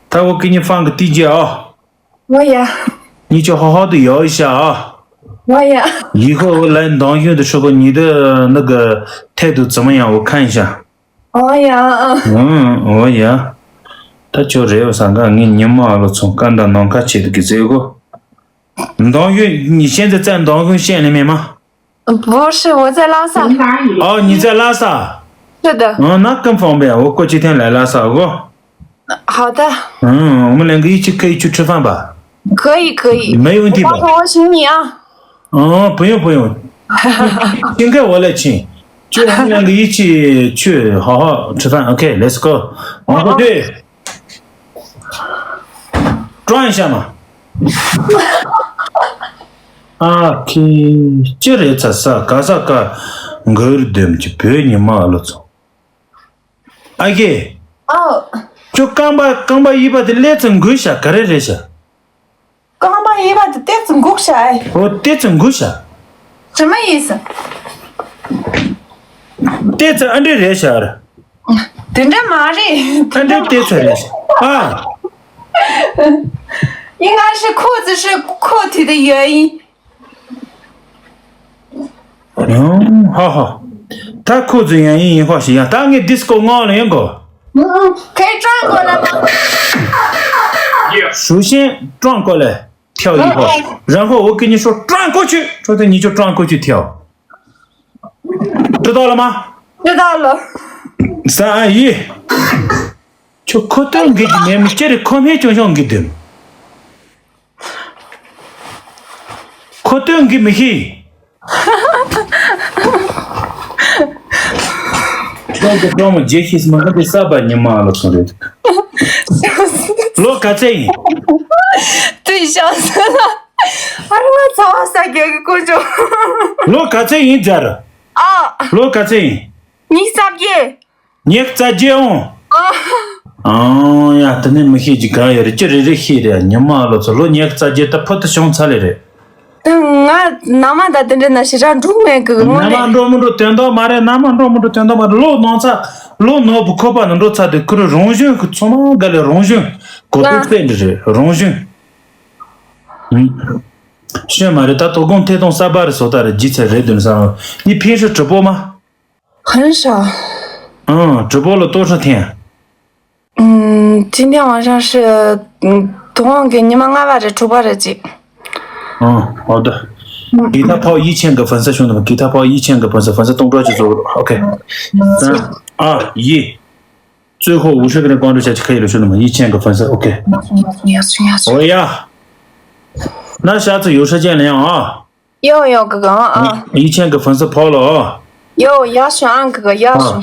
待会给你放个地垫啊。我也。你就好好的摇一下啊。我也。以后我来当兄的时候，你的那个态度怎么样？我看一下。我也，嗯。嗯，我也。他叫人有三个，你你妈了，从干到南开去的给这个。当兄，你现在在当兄县里面吗？ 不是，我在拉萨。哦，你在拉萨？是的。嗯，那更方便，我过几天来拉萨，哦。好的。嗯，我们两个一起可以去吃饭吧？可以，可以。没有问题吧？到时候我请你啊。哦，不用，不用。请客我来请，就我们两个一起去好好吃饭。OK，let's go。往后退。 装一下嘛。ཨ་ཁེ། ཅི་རེད་ཚ་ས་ག་ས་ག་འགུལ་འདེམས་ཀྱི་བོད་ཉི་མ་ཨ་ལོ་ཚོ། ཨ་ཁེ། ཨོ། ཁྱོད་རྐང་པ་རྐང་པ་གཡས་པ་དེ་ལས་ཚུར་འགུལ་ཤག་ག་རེ་རེད་ཤག་རྐང་པ་གཡས་པ་དེ་ཏོག་ཙམ་འགུག་ཤག་ཨེ། ཨོ་ཏོག་ཙམ་འགུལ་ཤག 什么意思？ ཏོག་ཙམ་ཨ་འདྲ་རེད་ཤག་ར། དེ་འདྲ་མ་རེད། ཨ་འདྲ་ཏོག་ཙམ་རེད་ཤག་ཨ། 应该是裤子是裤腿的原因。 ཨང་ཧ་ཧ། ད་ཁོ་ཚོ་ཡང་ཡིན་ཡིན་ཧོ་ཞིག་ཡང་ད་ངས་disco ངང་ལ་ཡོང་གོ 可以转过来吗？ 首先转过来跳一会儿，然后我跟你说转过去，说的你就转过去跳，知道了吗？ 知道了。 三二一，就可动给你们，这里可没就像给的。 ཁོ་སྟོན་གི་མི་ཤེས། ཁོང་གི་ཀྲོང་མོ་རྗེས་ཤེས་མ་གི་དེ་ས་བ་ཉི་མ་ལ་སོང་རེད། ལོ་ག་ཚད་ཡིན། 对，笑死了。ཨ་ར་ཚ་བ་ས་རྒྱལ་གི་ཀོ་ཅོ། ལོ་ག་ཚད་ཡིན་ཛར། ཨ། ལོ་ག་ཚད་ཡིན། ཉི་ཤུ་རྩ་བརྒྱད། ཉི་ཤུ་རྩ་བརྒྱད་འོང་། ཨ། ཨང་ཡ་དེ་ནས་མི་ཤེས་ཀྱི་གང་ཡོད་རེད། ཅི་རེ་རེ་ཤེས་རེད། ཉི་མ་ལོ་ཚོ་ལོ་ཉི་ཤུ་རྩ་བརྒྱད་ད་ཕུ་ཏུ་བྱུང་ཚར་ལེ་རེད། ཨང་ ང་ནང་མ་ད་དེ་འདྲ་ན་ཞེ་དྲག་འགྲོ་མེད་གི་དངོས་ནང་མ་གནས། འགྲོ་མི་འགྲོ་དོན་དག་མ་རེད། ནང་མ་འགྲོ་མི་འགྲོ་དོན་དག་མ་རེད། ལོ་ནང་ཚ་ལོ་ནོར་བུ་ཁོ་པ་ནང་འགྲོ་ཚ་དེ་ཁུ་རུ་རང་བཞིན་གི་ཚང་མ་ག་ལེ་རང་བཞིན་གོ་ཐོས་ང་པས་འདི་རེད་རང་བཞིན། ཤེས་མ་རེད། ད་དོ་དགོང་ཐད་གཏོང་གསར་པ་རེད་བཟོ་ལྟ་རེད་ཇི་ཚེ་རེད་དོན་བསམ། ཡི་ཕིན་ཧྲི་直播吗？ 很少。 ཨང་直播了多少天？ 嗯，今天晚上是，嗯，昨晚给你们二万的出发日记。 ཨང་好的。给他抛一千个粉丝兄弟们，给他抛一千个粉丝，粉丝动作就做OK。三二一，最后五十个人关注下去可以了，兄弟们，一千个粉丝OK。 行行行行行。 哦呀，那下次有时间了啊。 有有哥哥啊，一千个粉丝抛了啊。有，要选俺哥哥，要选，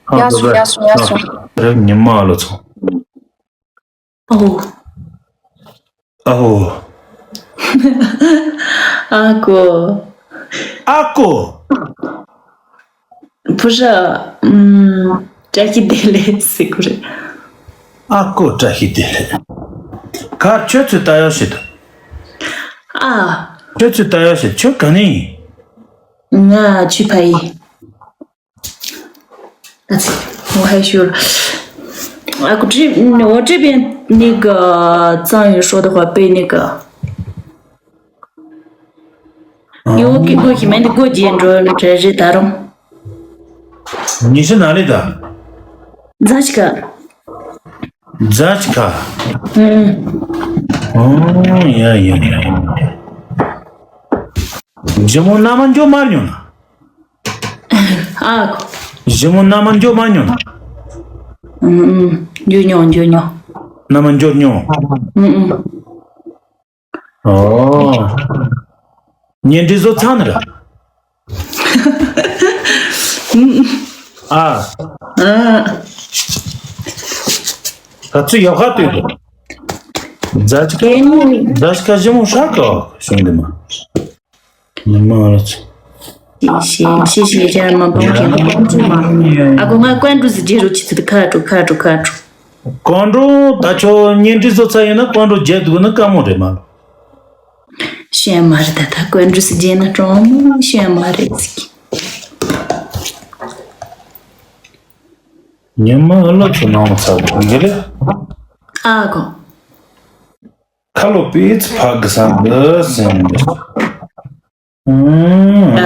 啊，要选，要选，要选。这你妈了操！哦，哦，阿哥，阿哥，不是，嗯，这一点嘞，是不是？阿哥，这一点嘞，看这次大家是的。 ཨ། ཁྱོད་ཚོས་ལྟ་ཡག་ཞིག་ཁྱོད་ག་ནས་ཡིན། ང་ཆུ་ཕ་ཡིན། ཨ་ཙི། 我害羞了。啊，我这我这边那个藏语说的话被那个，因为我给我前面的过节，你知道这是打扰。 你是哪里的？ Zachka. Zachka. 嗯。哦，呀呀呀呀。 ཞི་མོ་མནའ་མ་འཇོག་མ་མྱོང་ན། ཨ་ཁོ། ཞི་མོ་མནའ་མ་འཇོག་མ་མྱོང་ན། ཨུམ་ཨུམ། འཇོག་མྱོང་འཇོག་མྱོང་། མནའ་མ་འཇོག་མྱོང་། ཨུམ་ཨུམ། ཨོ། གཉེན་སྒྲིག་བཟོ་ཚར་ནི་ར། ཨ། ཨ། ག་ཚོད་ཡག་ཁ་ལྟོས་དོ། ཛ་ཅི་ཀ་ཛ་ཅི་ཀ་ཞི་མོ་ཧྲ་ག་ཞུང་དེ་མ། ཉི་མ་ལ་ཚོ། ཤེས་ཤེས་ཤེས་ཅར་མ་པང་ཅན་པང་ཅུ་མ། ཨ་ཁུ་ང་ཀོན་ཀྲུ་སི་རྗེ་རུ་ཆི་ཚི་ཁ་ཀྲུ་ཁ་ཀྲུ་ཁ་ཀྲུ། ཀོན་ཀྲུ་ད་ཆོ་གཉེན་སྒྲིག་བཟོ་ཚར་ཡིན་ན་ཀོན་ཀྲུ་རྗེ་འདུག་ན་དཀའ་མོ་རེད་མ། ཤེས་མ་རེད་ད་ད་ཀོན་ཀྲུ་སི་རྗེ་ན་གྲོང་མོ་ཤེས་མ་རེད་ཟིག་ཉི་མ་ལོ་ཆུ་ནང་ཚ་གི་ལེ། ཨ་གོ། ཁ་ལོ་པིས་ཕག་གི་སང་འདི་སེང་འདི། ཨུམ།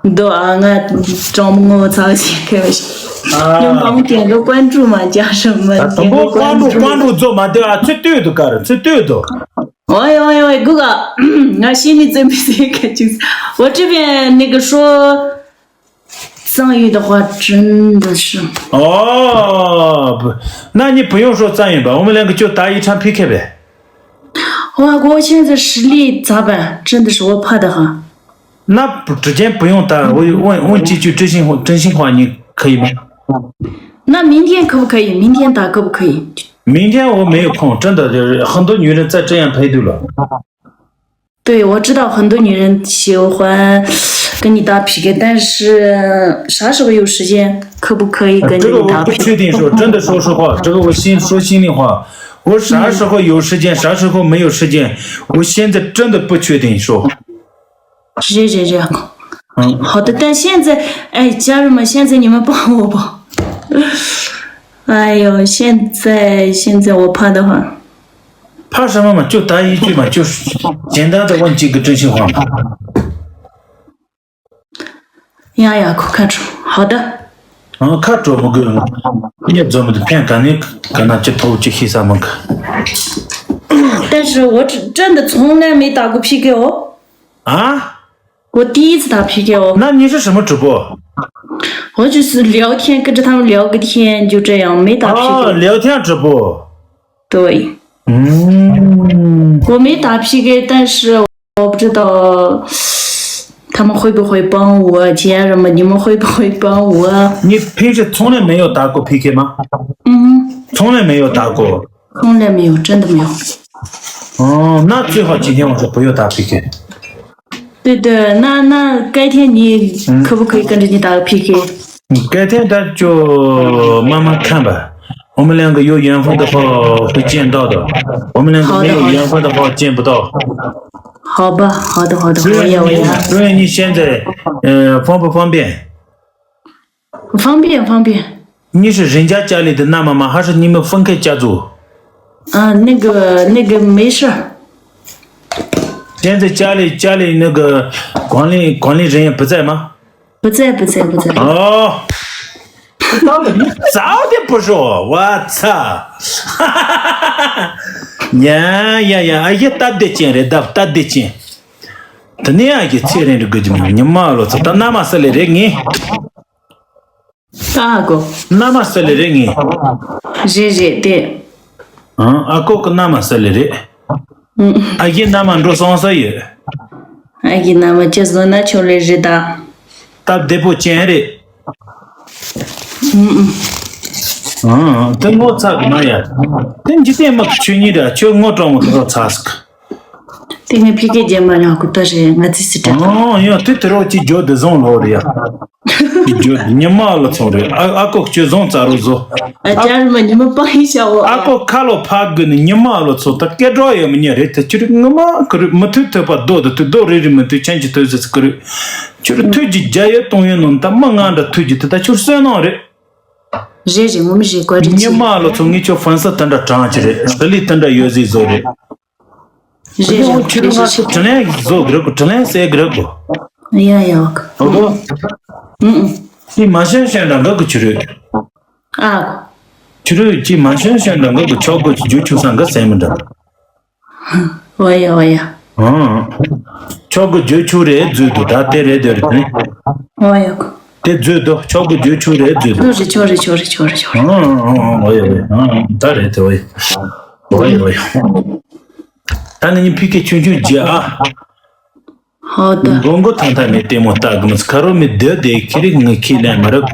འདི་ཨ་ང་གྲོང་མོ་ངོ་ཚ་ཞིག་གི་ཨ། ཡོང་གང་དེ་གི་ཀོན་ཀྲུ་མ་ཅག་ཧྲི་མ་དེ་གི་ཀོན་ཀྲུ་ཀོན་ཀྲུ་ཀོན་ཀྲུ་ཛོ་མ་དེ་ཨ་ཚུ་ལྟོས་དུ་ཀ་ར་ཚུ་ལྟོས་དུ། ཨོའི་ཨོའི་ཨོའི་གུ་ག་ང་ཤི་ནི་ཙེ་མི་ཟེར་ག་ཅིག 我这边那个说 藏语的话真的是。哦，不，那你不用说藏语吧，我们两个就打一场P K呗。哇，我现在实力咋办？真的是我怕的很。那不，之前不用打，我问问几句真心话，真心话你可以吗？那明天可不可以？明天打可不可以？明天我没有空，真的，就是很多女人在这样排队了。 对，我知道很多女人喜欢跟你打P K，但是啥时候有时间，可不可以跟你打P K？啊，这个我不确定说，真的说实话，这个我心说心里话，我啥时候有时间，啥时候没有时间，我现在真的不确定说。是这样。嗯。好的，但现在，哎，家人们，现在你们帮我吧。哎呦，现在现在我怕的很。 怕什么嘛？就答一句嘛，就是简单的问几个真心话嘛。呀呀，快看出，好的。嗯，看着么个，你怎么的？看看你跟他去投去黑啥么个？但是我只真的从来没打过P K哦。啊？我第一次打P K哦。那你是什么直播？我就是聊天，跟着他们聊个天，就这样，没打P K。哦，聊天直播。 对。嗯。我没打P K，但是我不知道他们会不会帮我，家人们，你们会不会帮我？你平时从来没有打过P K吗？嗯。从来没有打过。从来没有，真的没有。哦，那最好今天晚上不要打P K。 对对，那那改天你可不可以跟着你打个P K？嗯，改天咱就慢慢看吧。我们两个有缘分的话会见到的，我们两个没有缘分的话见不到。好的，好的。好吧，好的，好的，我也，我也。 主任，你现在，呃，方不方便？方便，方便。 你是人家家里的那妈妈，还是你们分开家住？啊，那个，那个没事儿。现在家里，家里那个管理，管理人员不在吗？不在，不在，不在。 哦，早点不说，我操！ ཡ་ཡ་ཡ། ཨ་ཡེ་སྟབས་བདེ་ཅན་རེད། སྟབས་སྟབས་བདེ་ཅན། དེ་ནས་ཨ་ཡེ་ཚེ་རིང་རེ་དགོས་ཀྱི་མ་རེད། ཉི་མ་ལོ་ཚོ་ད་མནའ་མ་ཟེར་ལེ་རེད་ངས། ཨ་ཁུ། མནའ་མ་ཟེར་ལེ་རེད་ངས། རེད་རེད་དེ། ཨང་། ཨ་ཁུ་གི་མནའ་མ་ཟེར་ལེ་རེད། ཨ་ཡེ་མནའ་མ་འགྲོ་སོང་ས་ཡོད། ཨ་ཡེ་མནའ་མ་ཅི་བཟོ་ན་ཆོག་ལེ་རེད་ད། སྟབས་བདེ་པོ་ཅན་རེད། ཨང་། དེ་ངོ་ཚ་གི་མ་ཡ། དེ་འཇིག་རྟེན་མི་གི་ཆོས་ཉིད་ར། ཁྱོད་ངོ་སྤྲང་མོ་དེ་རོ་ཚ་སི་གི། དེ་ངས་ཕི་ཀེ་རྒྱ་མ་ཡང་གོ་ད་རེད། ང་ཚི་སི་དྲ། ཨང་། ཡང་དེ་དེ་རོ་ཅི་འཇོ་དེ་བཟང་ལོ་རེད་ཡ། ཅི་འཇོ་དེ་ཉི་མ་ལོ་ཚོང་རེད། ཨ་ཨ་ཁུ་ཁྱོད་བཟང་ཚ་རོ་བཟོ། ཨ་ཅག་རི་མ་ཉི་མ་པང་ཡིན་ཤ་འོ། ཨ་ཁུ་ཁ་ལོ་ཕ་གི་ནི་ཉི་མ་ལོ་ཚོ་ད་སྐད་གྲགས་ཡོད་མི་ཉན་རེད། དེ་ཁྱོད་རི་ངི་མ་གི་རི་མི་ཐུབ་ཐུབ་པ་རྡོ་དེ་ཐུབ་རྡོ་རི་རི་མི་ཐུབ་ཆན་གྱི་ཐུབ་ཟེར་གི་རི། ཁྱོད་རི་ཐུབ་ཀྱི་རྒྱ་ཡོད་གཏོང་ཡོད་ནོ་ད་མི་ང་འདྲ་ཐུབ་ཀྱི་དེ་ད་ཁྱོད་བསོད་ནམས་རེད། རེད་རེད། ངོ་མ་རེད། བཀའ་དྲིན་ཆེ། ཉི་མ་ལོ་ཚོ་ངས་ཁྱོད་ཧྥན་སི་དེ་འདྲ་དྲང་གི་རེད། ཟི་ལི་དེ་འདྲ་ཡོད་ཟིག་བཟོ་རེད། རེད་རེད། ཁྱོད་རང་ཚོ་དྲིན་ལན་བཟོ་གི་རེད་གོ། དྲིན་ལན་གསལ་གི་རེད་གོ། ཡ་ཡ་ཨོ་ཁ། ཨོ་གོ། ཨུ་ཨུ། ཅི་མ་ཤན་ཤན་འདྲ་འགའ་གི་ཁྱོད་རེད། ཨ་གོ། ཁྱོད་རེད་ཅི་མ་ཤན་ཤན་འདྲ་འགའ་གི། ཆོག་གི་རྒྱུ་ཆུ་སང་གི་སེམས་མི་འདྲ། ཨོ་ཡ་ཨོ་ཡ། ཨང་། ཆོག་གི་རྒྱུ་ཆུ་རེད་བཟོས་འདུག་ད་དེ་རེད་དེ་རེད་དེ། ཨོ་ཡ་གོ། དེ་བཟོས་འདུག་ཆོག་གི་རྒྱུ་ཆུ་རེད་བཟོས་འདུག་ཆོག་རེད་ཆོག་རེད་ཆོག་རེད་ཆོག་རེད་ཆོག་རེད། ཨང་ཨང་ཨང་། ཨོ་ཡ་ཨོ་ཡ། ཨང་ཨང་། ད་རེད་དེ། ཨོ་ཡ་ཨོ་ཡ་ཨོ་ཡ། ད་ནི་ངས་ཕི་ཀེ་ཆུང་ཆུང་རྒྱག་ཨ། ཧོ་ད། མགོ་མགོ་ཐང་ཐང་མི་ལྟད་མོ་ལྟ་གི་མི་ཁ་རོ་མི་སྡོད་དེ་ཁྱེད་རིག་ངི་ཁས་ལེན་མ་རབ།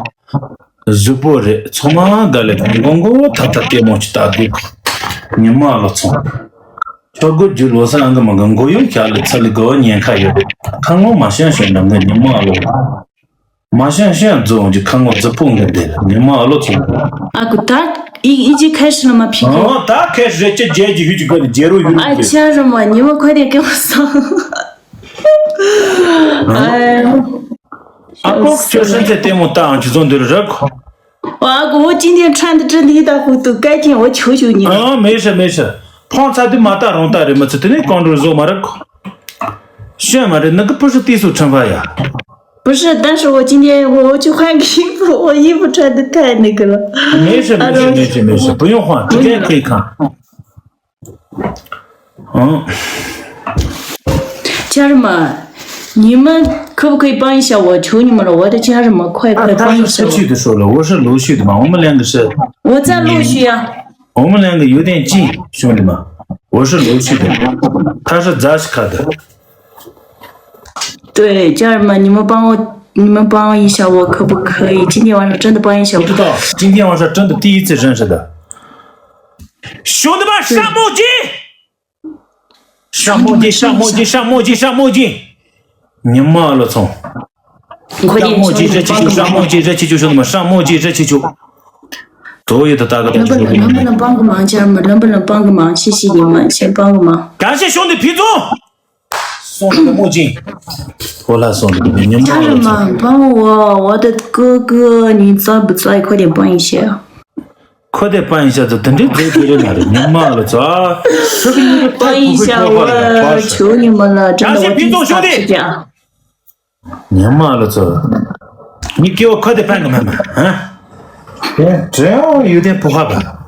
གཟུགས་པོ་རེད་ཚང་མ་དགའ་ལེ། མགོ་མགོ་ཐང་ཐང་ལྟད་མོ་ཅི་ལྟ་དུས་ཉི་མ་ལོ་ཚོང་། ཆོག་གི་རྒྱུ་ལོ་ས་ཨང་གི་མ་གི་མགོ་ཡུ་ཁྱག་ལེ་ཚ་ལི་གོ་ཉེན་ཁ་ཡོད་རེད། ཁ་ངོ་མ་ཤན་ཤན་འགྲམ་གི་ཉི་མ་ལོ། མ་ཤན་ཤན་རྫོང་གི་ཁ་ངོ་རྫི་ཕུང་གི་འདི་ཉི་མ་ཨ་ལོ་ཚོ། ཨ་ཀུ་ད་ཨི་ཨི་ཅི་ཁ་ཤི་ལ་མ་ཕི་གི། ཨོ་ད་ཁ་ཤི་རེ་ཅི་རྒྱལ་གྱི་ཡུལ་གྱི་གོ་ནི་རྒྱལ་རོ་ཡུལ་ཨ་གྱི། ཅག་རི་མ་ཉི་མ་ཁོ་དེ་ཀེ་མ་སང་། ཨ་ཨ་ཀོ་ཁྱོད་སེམས་ཚེ་ལྟད་མོ་ལྟའང་ཅི་ཚོ་འདི་རུ་རག་གོ། ཨ་ཀུ་འོ་ཅི་འདི་ཁྲ་འདི་ཁྲ་འདི་ད་ཧུ་ཏུ་ཀ་ཅན་འོ་ཆུ་ཆུ་ཉི། ཨ་མེ་ཤ་མེ་ཤ། ཕོང་ཚ་དུས་མ་ལྟ་རུང་ལྟ་རེད་མི་ཚེ་དེ་ནས་གང་འགྲོ་བཟོ་མ་རག་གོ། ཤོད་མ་རེད་ནི་གི་ཕུ་ཧྲི་ཏི་སུ་ཁྲམ་པ་ཡ། 不是，但是我今天我我去换个衣服，我衣服穿的太那个了。没事没事没事没事，不用换，直接可以看。嗯。家人们，你们可不可以帮一下我？求你们了，我的家人们，快快帮一下我。他是出去的时候了，我是陆续的嘛，我们两个是。我在陆续啊。我们两个有点近，兄弟们，我是陆续的，他是扎西卡的。 对，家人们，你们帮我，你们帮我一下，我可不可以？今天晚上真的帮一下我。不知道，今天晚上真的第一次认识的。兄弟们，上墨镜！上墨镜，上墨镜，上墨镜，上墨镜！你妈了操！你快点，上墨镜，热气球，上墨镜，热气球，兄弟们，上墨镜，热气球。所有的大哥大姐都给你们。能不能，能不能帮个忙，家人们？能不能帮个忙？谢谢你们，先帮个忙。感谢兄弟皮总。 送了个墨镜，我来送你个，你妈了操！家人们帮我，我的哥哥你在不在？快点帮一下。快点帮一下，这等这这这这哪里？你妈了操！这个你个帮一下我，求你们了，真的，我第一次打这架。你妈了操！你给我快点办个妈妈啊！ 哎，这样有点不好吧？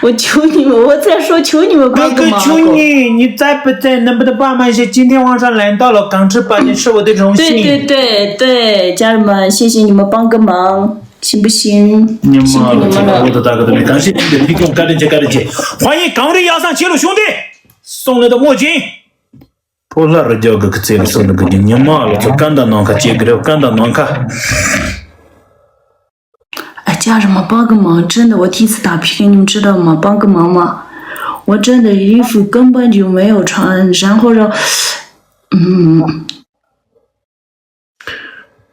我求你们，我在说求你们帮个忙。哥哥求你，你在不在？能不能帮忙一下？今天晚上来到了，刚吃八点是我的荣幸。对对对对，家人们，谢谢你们帮个忙，行不行？你妈了，辛苦你们了。我的大哥大姐，感谢你的提供，干得起，干得起。欢迎港瑞养生七路兄弟送来的墨镜。 ཕོ་ལྷ་རུ་རྒྱག་གི་ཁི་ཚེ་ལ་སོ་ནི་གི་ཉི་མ་ལོ་ཚོ་སྐད་འདྲ་ནང་ཁ་བྱེད་གི་རེད། སྐད་འདྲ་ནང་ཁ། ཨ་ཅག་རི་མ་པང་གི་མང་ཁྲི་འདི་བ་ཐིས་སི་ད་ཕི་ཁེ་ཉིམ་ཁྲི་ད་མ་པང་གི་མང་མ། 我真的衣服根本就没有穿，然后让，嗯，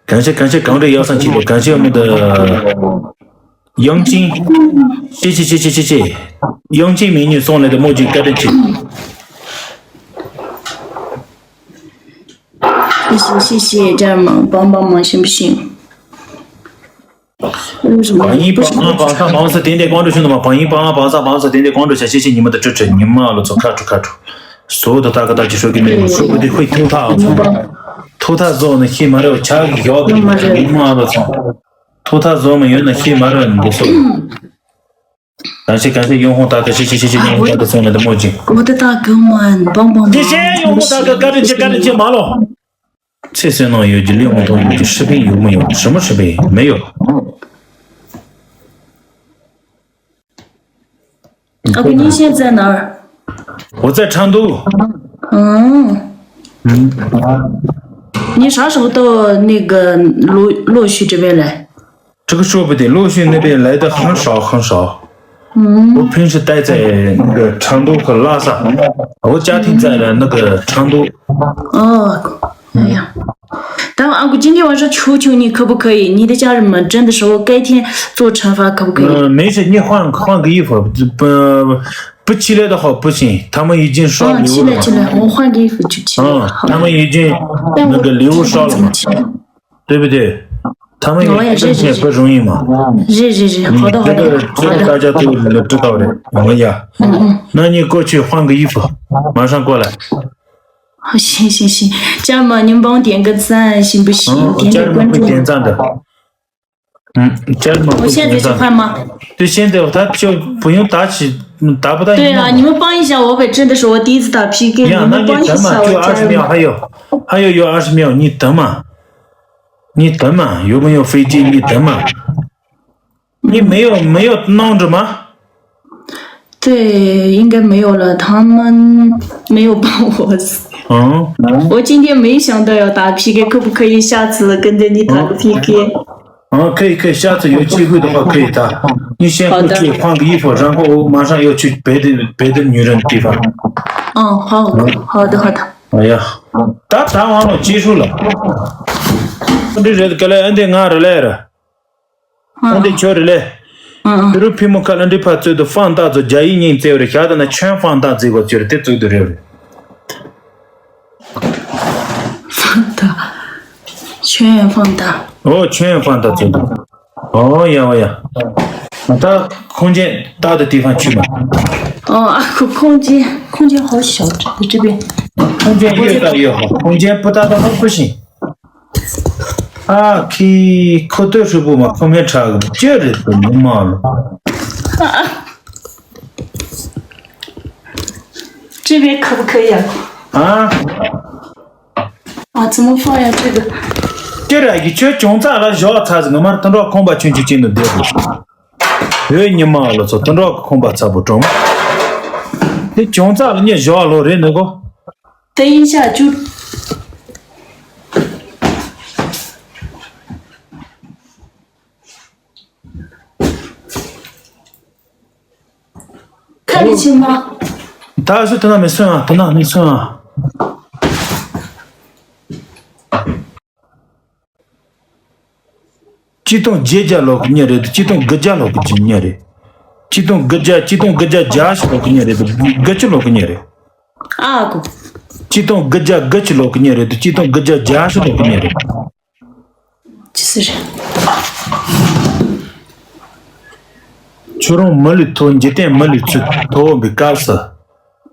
感谢感谢港瑞养生系列，感谢我们的杨金，谢谢谢谢谢谢，杨金美女送来的墨镜，干得起。谢谢谢谢家人们帮帮忙，行不行？为什么？ བང་ཡིན་བང་ཨ་བང་ས་བང་ས་དེ་འདྲའི་ཀོང་ཀྲོ་ཤུ་ནུ་མ། བང་ཡིན་བང་ཨ་བང་ས་བང་ས་དེ་འདྲའི་ཀོང་ཀྲོ་ཤ་ཤེ་ཤེ་ཉི་མ་དང་ཀྲུ་ཀྲུ་ཉི་མ་ལོ་ཚོ་ཁ་ཀྲུ་ཁ་ཀྲུ། སོ་དང་ཏ་ཀ་ཏ་ཅི་ཤོ་གི་ནི་ཤོ་གི་དེ་ཁོའི་ཐུག་ཐག་ཨ་ཚོ། ཐུག་ཐག་བཟོ་ནི་ཤེས་མ་རེད། ཆ་གི་ཡོག་གི་ཉི་མ་ལོ་ཚོ། ཐུག་ཐག་བཟོ་མི་ཡོད་ན་ཤེས་མ་རེད་འདི་སོ། གང་ཤེས་གང་ཤེས་ཡོང་ཧོང་ཏ་ཀ་ཤེ་ཤེ་ཤེ་ཤེ་ཡོང་ཧོང་ཏ་ཀ་སོང་ནི་དེ་མོ་ཅིག 我的大哥们，帮帮忙。 དེ་ཤེས་ཡོང་ཧོང་ཏ་ཀ་བཀའ་དྲིན་ཆེ་བཀའ་དྲིན་ཆེ་མ་ལོ། ཚེ་བསོད་ནམས་ཡོད་ཀྱི་ལས་མང་དུ་ཡོད་ཀྱི་视频有没有？什么视频？没有。 ཨ་ཁུ་你现在哪儿？ 我在成都。 嗯，你啥时候到那个陆陆续这边来？ 这个说不定，陆续那边来的很少很少。 嗯，我平时待在那个成都和拉萨，我家庭在了那个成都。 ཨོ། ཡ། ད་ཨ་ཁུ་今天晚上求求你可不可以？你的家人们真的是我改天做惩罚可不可以？ 嗯，没事，你换换个衣服，不不起来的话不行，他们已经烧礼物了嘛。 嗯，起来起来，我换个衣服就起来。 嗯，好的。 他们已经那个礼物烧了嘛。 对不对？他们也挣钱不容易嘛。 是是是，好的好的。 这个这个大家都知道的，我们呀。 那你过去换个衣服，马上过来。 好，行行行，这样嘛，你们帮我点个赞，行不行？嗯，点点关注。 家人们会点赞的。嗯，家人们会点赞的。 我现在就换吗？ 对，现在他就不用打起，嗯，打不到你。 对啊，你们帮一下我呗，真的是我第一次打P K，你们帮一下我家人们。 呀，那你等嘛，就二十秒，还有，还有有二十秒，你等嘛。 你等嘛，有没有飞机？你等嘛。你没有没有弄着吗？ 对，应该没有了，他们没有帮我。 嗯。 我今天没想到要打P K，可不可以下次跟着你打个P K？ 嗯，可以可以，下次有机会的话可以打。你先过去换个衣服，然后我马上要去别的别的女人的地方。 嗯，好，好的好的。 哎呀，打打完了结束了。 འདི་རེད་ག་ལེ། ཨ་འདི་ང་རེད་ལེ་ར། ཨ་འདི་ཁྱོད་རེད་ལེ། ཨ་ཨ། ཕྱི་རུ་ཕི་མོ་ཁ་ལ་འདི་ཕ་ཚོད་དུ་放大做假意念བཙལ་བ་རེད། ཞག་ད་ན་全放大བཙལ་བ་ཚོད་རེད། དེ་ཚོད་དུ་རེད་རེད། 放大，全放大。 ཨོ་全放大བཙལ་འདུག་ཨོ་ཡ་ཨོ་ཡ། ད་空间大的地方去嘛。 ཨོ་ཨ་ཁུ་空间，空间好小，这这边。 空间越大越好，空间不大的话不行。 ཨ་ཁི་ཁོ་ཏོ་ཧྲིལ་པོ་མ་ཁོ་མེ་ཁྲག་གི་ཅི་རེད་དུ་མི་མ་ལོ། 这边可不可以啊？ ཨ། 啊，怎么放呀？这个 ཅི་ར་གི་ཁྱོད་ཅུང་ཙག་ལ་ཞོག་ཚ་ཟི་ང་མར་དུ་འགྲོ་ཁོང་པ་ཆུན་ཆུ་ཅན་དུ་བསྡད་དགོས། ཡོད་ཉི་མ་ལོ་ཚོ་དུ་འགྲོ་ཁོང་པ་ཚ་པོ་གྲོང་། དེ་ཅུང་ཙག་ལ་ཉེ་ཞོག་ལོ་རེད་ནི་གོ། 等一下就 看得清吗？ ད་སུ་དེ་ན་མི་སོན་ཨ། དེ་ན་མི་སོན་ཨ། སྤྱི་སྟོང་བརྒྱད་བརྒྱ་ལོག་གི་ཉེ་རེད། སྤྱི་སྟོང་དགུ་བརྒྱ་ལོག་གི་ཉེ་རེད། སྤྱི་སྟོང་དགུ་བརྒྱ། སྤྱི་སྟོང་དགུ་བརྒྱ་བརྒྱད་ཅུ་ལོག་གི་ཉེ་རེད། དགུ་བཅུ་ལོག་གི་ཉེ་རེད། ཨ་གོ། སྤྱི་སྟོང་དགུ་བརྒྱ་དགུ་བཅུ་ལོག་གི་ཉེ་རེད། སྤྱི་སྟོང་དགུ་བརྒྱ་བརྒྱད་ཅུ་ལོག་གི་ཉེ་རེད། ཅི་ཟེར། ཁྱོད་རང་མི་ལུས་ཐོབ། འཇིག་རྟེན་མི་ལུས་ཚུལ་ཐོབ་པའི་སྐབས་སུ།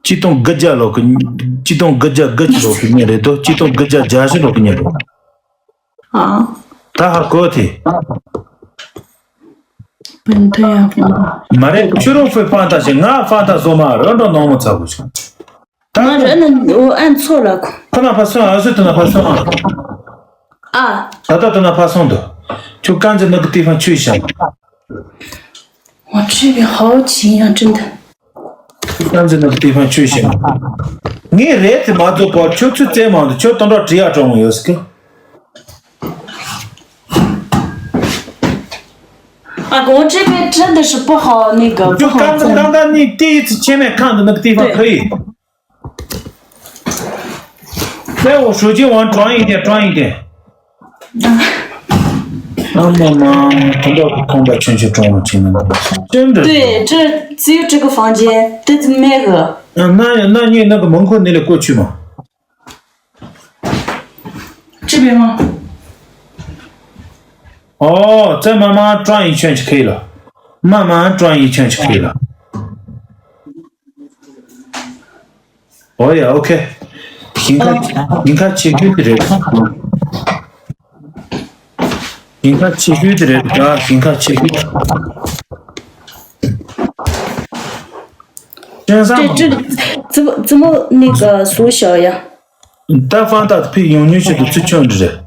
སྤྱི་སྟོང་དགུ་བརྒྱ་ལོག་གི། སྤྱི་སྟོང་དགུ་བརྒྱ་དགུ་བཅུ་ལོག་གི་ཉེ་རེད་དོ། སྤྱི་སྟོང་དགུ་བརྒྱ་བརྒྱད་ཅུ་ལོག་གི་ཉེ་རེད། ཨ། ད་ཧ་གོ་དེ། 本队啊，本队。 མ་རེད། ཁྱོད་རང་ཕུད་放大བྱེད། ང་放大བཟོ་མ་རོ་འགྲོ་ནང་མོ་ཚ་གོ་ཆུ། ད་ང་རོ་ཨ་ན་འོ་ཨན་ཚོ་ལ་གོ། ཁོ་ན་ཕ་སོང་ཨ། སུ་དུ་ན་ཕ་སོང་ཨ། ཨ། ད་ད་དུ་ན་ཕ་སོང་དུ། ཁྱོད་རྐང་རྩེ་ནུ་གི་ཏི་ཕ་ཆུ་ཤང་། 我这边好紧呀，真的。 ཁྱོད་རྐང་རྩེ་ནུ་གི་ཏི་ཕ་ཆུ་ཤང་། ངས་རེད་དེ་མ་རྫོགས་པར་ཁྱོད་ཚུར་རྩེ་མང་དུ་ཁྱོད་དོན་དག་བྲིས་ཡ་གྲོང་ཡོད་སྐུ། 啊，我这边真的是不好那个，不好做。 ཁྱོད་རྐང་རྩེ་རྐང་རྩེ་ནི་ཏི་ཡི་ཚི་ཆེ་མེད་ཁང་དུ་ནུ་གི་ཏི་ཕ་ཁ་ཡི། 在我手机上装一点，装一点。 ཨ་མ་མ། དོན་དག་གི་ཁང་པ་ཆུན་ཆུ་གྲོང་བ་ཆེ་ན་ཅི་འདྲ། 对，这只有这个房间，这没有。 ཨ། ན་ཡ་ན་ཉེ་ན་གི་མང་ཁོ་ནི་ལས་ཀོ་ཆུ་མ། 这边吗？哦，这妈妈转一圈就可以了，慢慢转一圈就可以了。哦呀，OK，ཞིང་ཁ་ཞིང་ཁ་ཆེ་ཤོས་དེ་རེད། ཞིང་ཁ་ཆེ་ཤོས་དེ་རེད་ད། ཞིང་ཁ་ཆེ་ཤོས། 这这怎么怎么那个缩小呀？ ད་ཧྥང་ཏ་ཕིག་ཡོང་ཉུལ་ཆེད་དུ་ཚུར་ཁྱོད་འདྲི་རེད།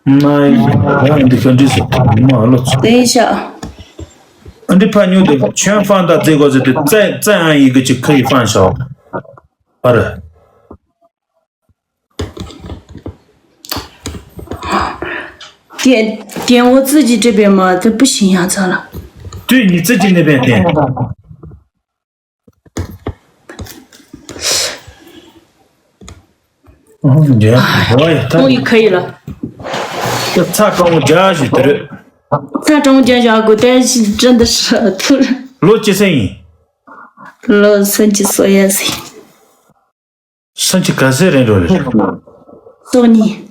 མ་ཡིན་ཡང་འདི་ག་འདྲི་ཟེར་མ་ལོ། 等一下。 འདི་ཕ་ཉུལ་དེ་ཁྱོད་ཧྥང་ཏ་རྩེ་གོ་ཟེར་དུས་རྩེ་རྩེ་ཨང་ཡི་གི་ཅིག་ཁ་ཡི་ཧྥང་ཞོག་ཨ་རེད། 点点我自己这边嘛，这不行呀，咋了？对你自己那边点。 哦，你这样，我也，他终于可以了。这擦窗户家去的，擦窗户家去啊，给我带去真的是突然。 ལོ་ཅི་ཙམ་ཡིན། 老三十岁呀，是。 སུམ་ཅུ་ག་ཚོད་རེད་འགྲོ་རེད། སོ་གཉིས།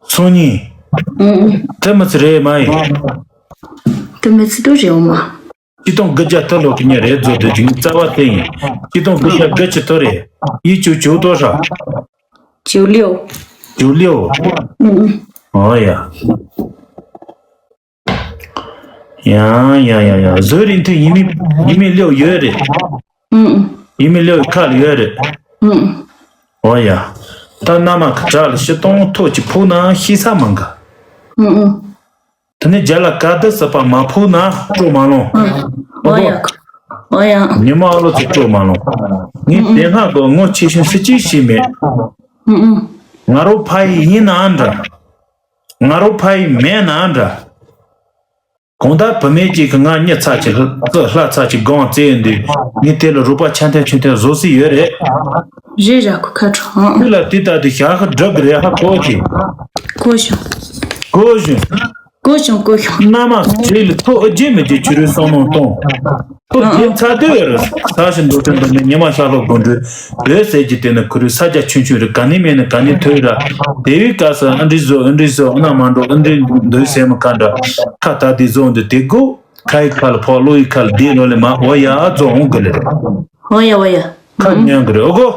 སོ་གཉིས། ཨུ་ཨུ། དེ་མི་ཚེ་རེད་མ་ཡིན། དེ་མི་ཚེ་དུ་རེད་འོ་མ། 一栋更加特别的人做的人在我这里，一栋更加格局特别，一九九多少？九六。九六。嗯嗯。哎呀。 ཡང་ཡང་ཡང་ཡང་བཟོ་རིན་ཐུ་ཡིན་མིན་ཡིན་མིན་ལེའུ་ཡོད་རེད། ཨུ་ཨུ། ཡིན་མིན་ལེའུ་ཁ་ལ་ཡོད་རེད། ཨུ་ཨུ། འོ་ཡ། ད་མནའ་མ་གི་བྲག་ལ་ཤི་སྟོང་ཐོག་གཅིག་ཕུག་ན་ཤི་ས་མང་གི། ཨུ་ཨུ། དེ་ནས་རྒྱ་ལ་ག་དུ་སྲིད་པ་མ་ཕུག་ན་སྤྲོ་མ་ལོང་། ཨུ། འོ་ཡ། འོ་ཡ། ཉི་མ་ཨ་ལོ་ཚོ་སྤྲོ་མ་ལོང་། ངས་དེ་སྔ་གི་ངོ་ཆེ་ཤོས་སུ་ཅིག་ཤེས་མེད། ཨུ་ཨུ། ང་རོ་ཕ་ཡི་ཡིན་ན་འདྲ། ང་རོ་ཕ་ཡི་མེད་ན་འདྲ། གང་ལྟར་བུད་མེད་ཅིག་གིས་ང་མྱི་ཚ་ཅིག་ལྷ་ཚ་ཅིག་སྒང་བཙལ་ཡོང་དུས་ངས་དེ་ལ་རོགས་པ་ཆ་མཐུན་ཆུང་མཐུན་བཟོ་སྲིད་ཡོད་རེད། རེད་ར་ཁོ་ཁ་གྲོ་ཧང་། དེ་ལ་དེ་ལྟ་དུས་ཞག་ཤི་སྒྲུབ་གི་རེད་ཧ་གོ་གི། གོ་བྱུང་། གོ་བྱུང་། གོ་བྱུང་གོ་བྱུང་། མནའ་མ་གྲིལ་ལ་ཐོ་ཨ་རྒྱན་མི་རྒྱན་ཆུ་རུལ་སོང་མོ་གཏོང་། ཁོ་རྒྱལ་ཚ་དོད་རེད། ས་ཞིང་འདུག་དོན་དུ་ནི་ཉི་མ་ཤར་ལྷོ་དགོན་སྒྲོལ་བོད་ཟེར་གྱི་དེ་ནི་ཁུ་རུ་ས་རྒྱ་ཆུང་ཆུང་རེད། ག་ནི་མེད་ནི་ག་ནི་ཐོས་ར། དེ་བའི་སྐབས་སུ་ཨ་འདྲི་བཟོ་ཨ་འདྲི་བཟོ་ཨ་ན་མ་འགྲོ་ཨ་འདྲི་འདོད་སེམས་ཁ་འདྲ་ཁ་ད་དེ་བཟོ་འདི་དེ་དགོས་ཁ་ཡི་ཁ་ལ་ཕོག་བློ་ཡི་ཁ་ལ་བདེ་ལོ་ལེ་མ་འོ་ཡ་བཟོ་འོང་གི་ལེ་རེད། འོ་ཡ་འོ་ཡ། ཁ་ཉན་གི་རེད་འོ་གོ།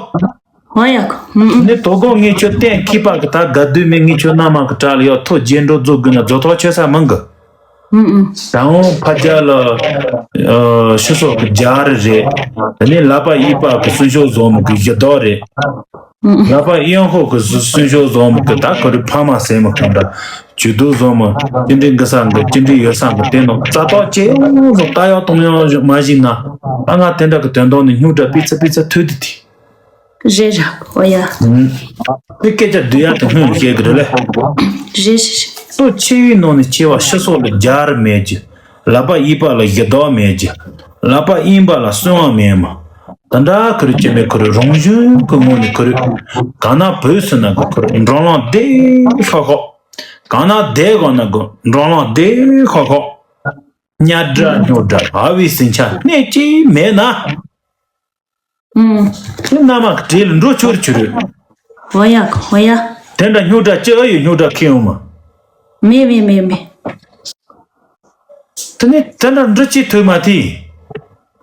འོ་ཡ་གོ། ནི་དོ་དགོང་ངས་ཁྱོད་གཏན་ཁྱིས་པ་གི་ད་དགའ་དུས་མེད། ངས་ཁྱོད་མནའ་མ་གི་བྲག་ལ་ཡོད་ཐོ་རྒྱན་འགྲོ་རྫོགས་དགོས་ན་རྫོགས་ཐོག་ཆོད་ས་མང་གི། ཨུ་ཨུ། ད་འོང་ཕ་རྒྱལ་ལ་ཨ་ཕྱི་སོག་གི་རྒྱལ་རི་རེད། དེ་ནས་ལག་པ་གཡས་པ་གི་གསོན་ཤོག་བཟོ་མི་གི་གཞི་བདག་རེད། ཨུ་ཨུ། ལག་པ་གཡོན་ཕོག་གི་གསོན་ཤོག་བཟོ་མི་གི་ད་ཁོ་རི་ཕ་མ་ཟེར་མི་གང་འདྲ་ཇུས་གཏོགས་བཟོ་མི་ཅི་འདྲའི་འགི་ས་འགི་ཅི་འདྲའི་ཡོད་ས་འགི་དེ་ནོ་རྩ་ཐོག་ཅེ་བཟོ་ལྟ་ཡག་གཏོང་ཡག་མ་བཞིན་ན་ཨ་ང་དེ་འདྲ་གི་དོན་དག་ནི་སྨྱུག་འདྲ་པི་ཚ་པི་ཚ་ཐུག་དེ་དེ། རེད་ར་འོ་ཡ། དེ་སྐད་ཆ་བསྡུ་ཡ་དེ་སྔོན་བཤད་གི་རེད་ལེ། རེད་རེད་རེད། སོ་ཆེ་བའི་ནང་ནས་ཆེ་བ་ཕྱི་སོག་ལ་རྒྱལ་རི་མེད་ཀྱི། ལག་པ་གཡས་པ་ལ་གཞི་བདག་མེད་ཀྱི། ལག་པ་གཡོན་པ་ལ་གསོན་བ་མེད་མ། དེ་འདྲ་ཁུ་རུ་ཅི་མེད་ཁུ་རུ་རང་བཞིན་གི་ངོ་ནས་ཁུ་རུ། གང་ན་བུད་སོང་ན་གི་ཁུ་རུ་འགྲོ་ལམ་བདེ་ཤོག་ཤོག་གང་ན་བསྡད་དགོས་ན་གི་འགྲོ་ལམ་བདེ་ཤོག་ཤོག་གཉའ་སྒྲ་སྨྱོ་སྒྲ་ཨ་བའི་ཟིང་ཆ་སྣེ་གཅིག་མེད་ན། ཨུམ། ཁྱེད་མནའ་མ་གྲིལ་འགྲོ་ཆོར་ཆུ་རུ། འོ་ཡ་འོ་ཡ། དེ་འདྲ་སྨྱོ་སྒྲ་ཅི་ཨ་ཡོད་སྨྱོ་སྒྲ་ཁེ་ཡོང་མ། མེད་མེད་མེད་མེད། དེ་ནས་དེ་འདྲ་འདྲི་ཅི་ཐུབ་མ་ཐི།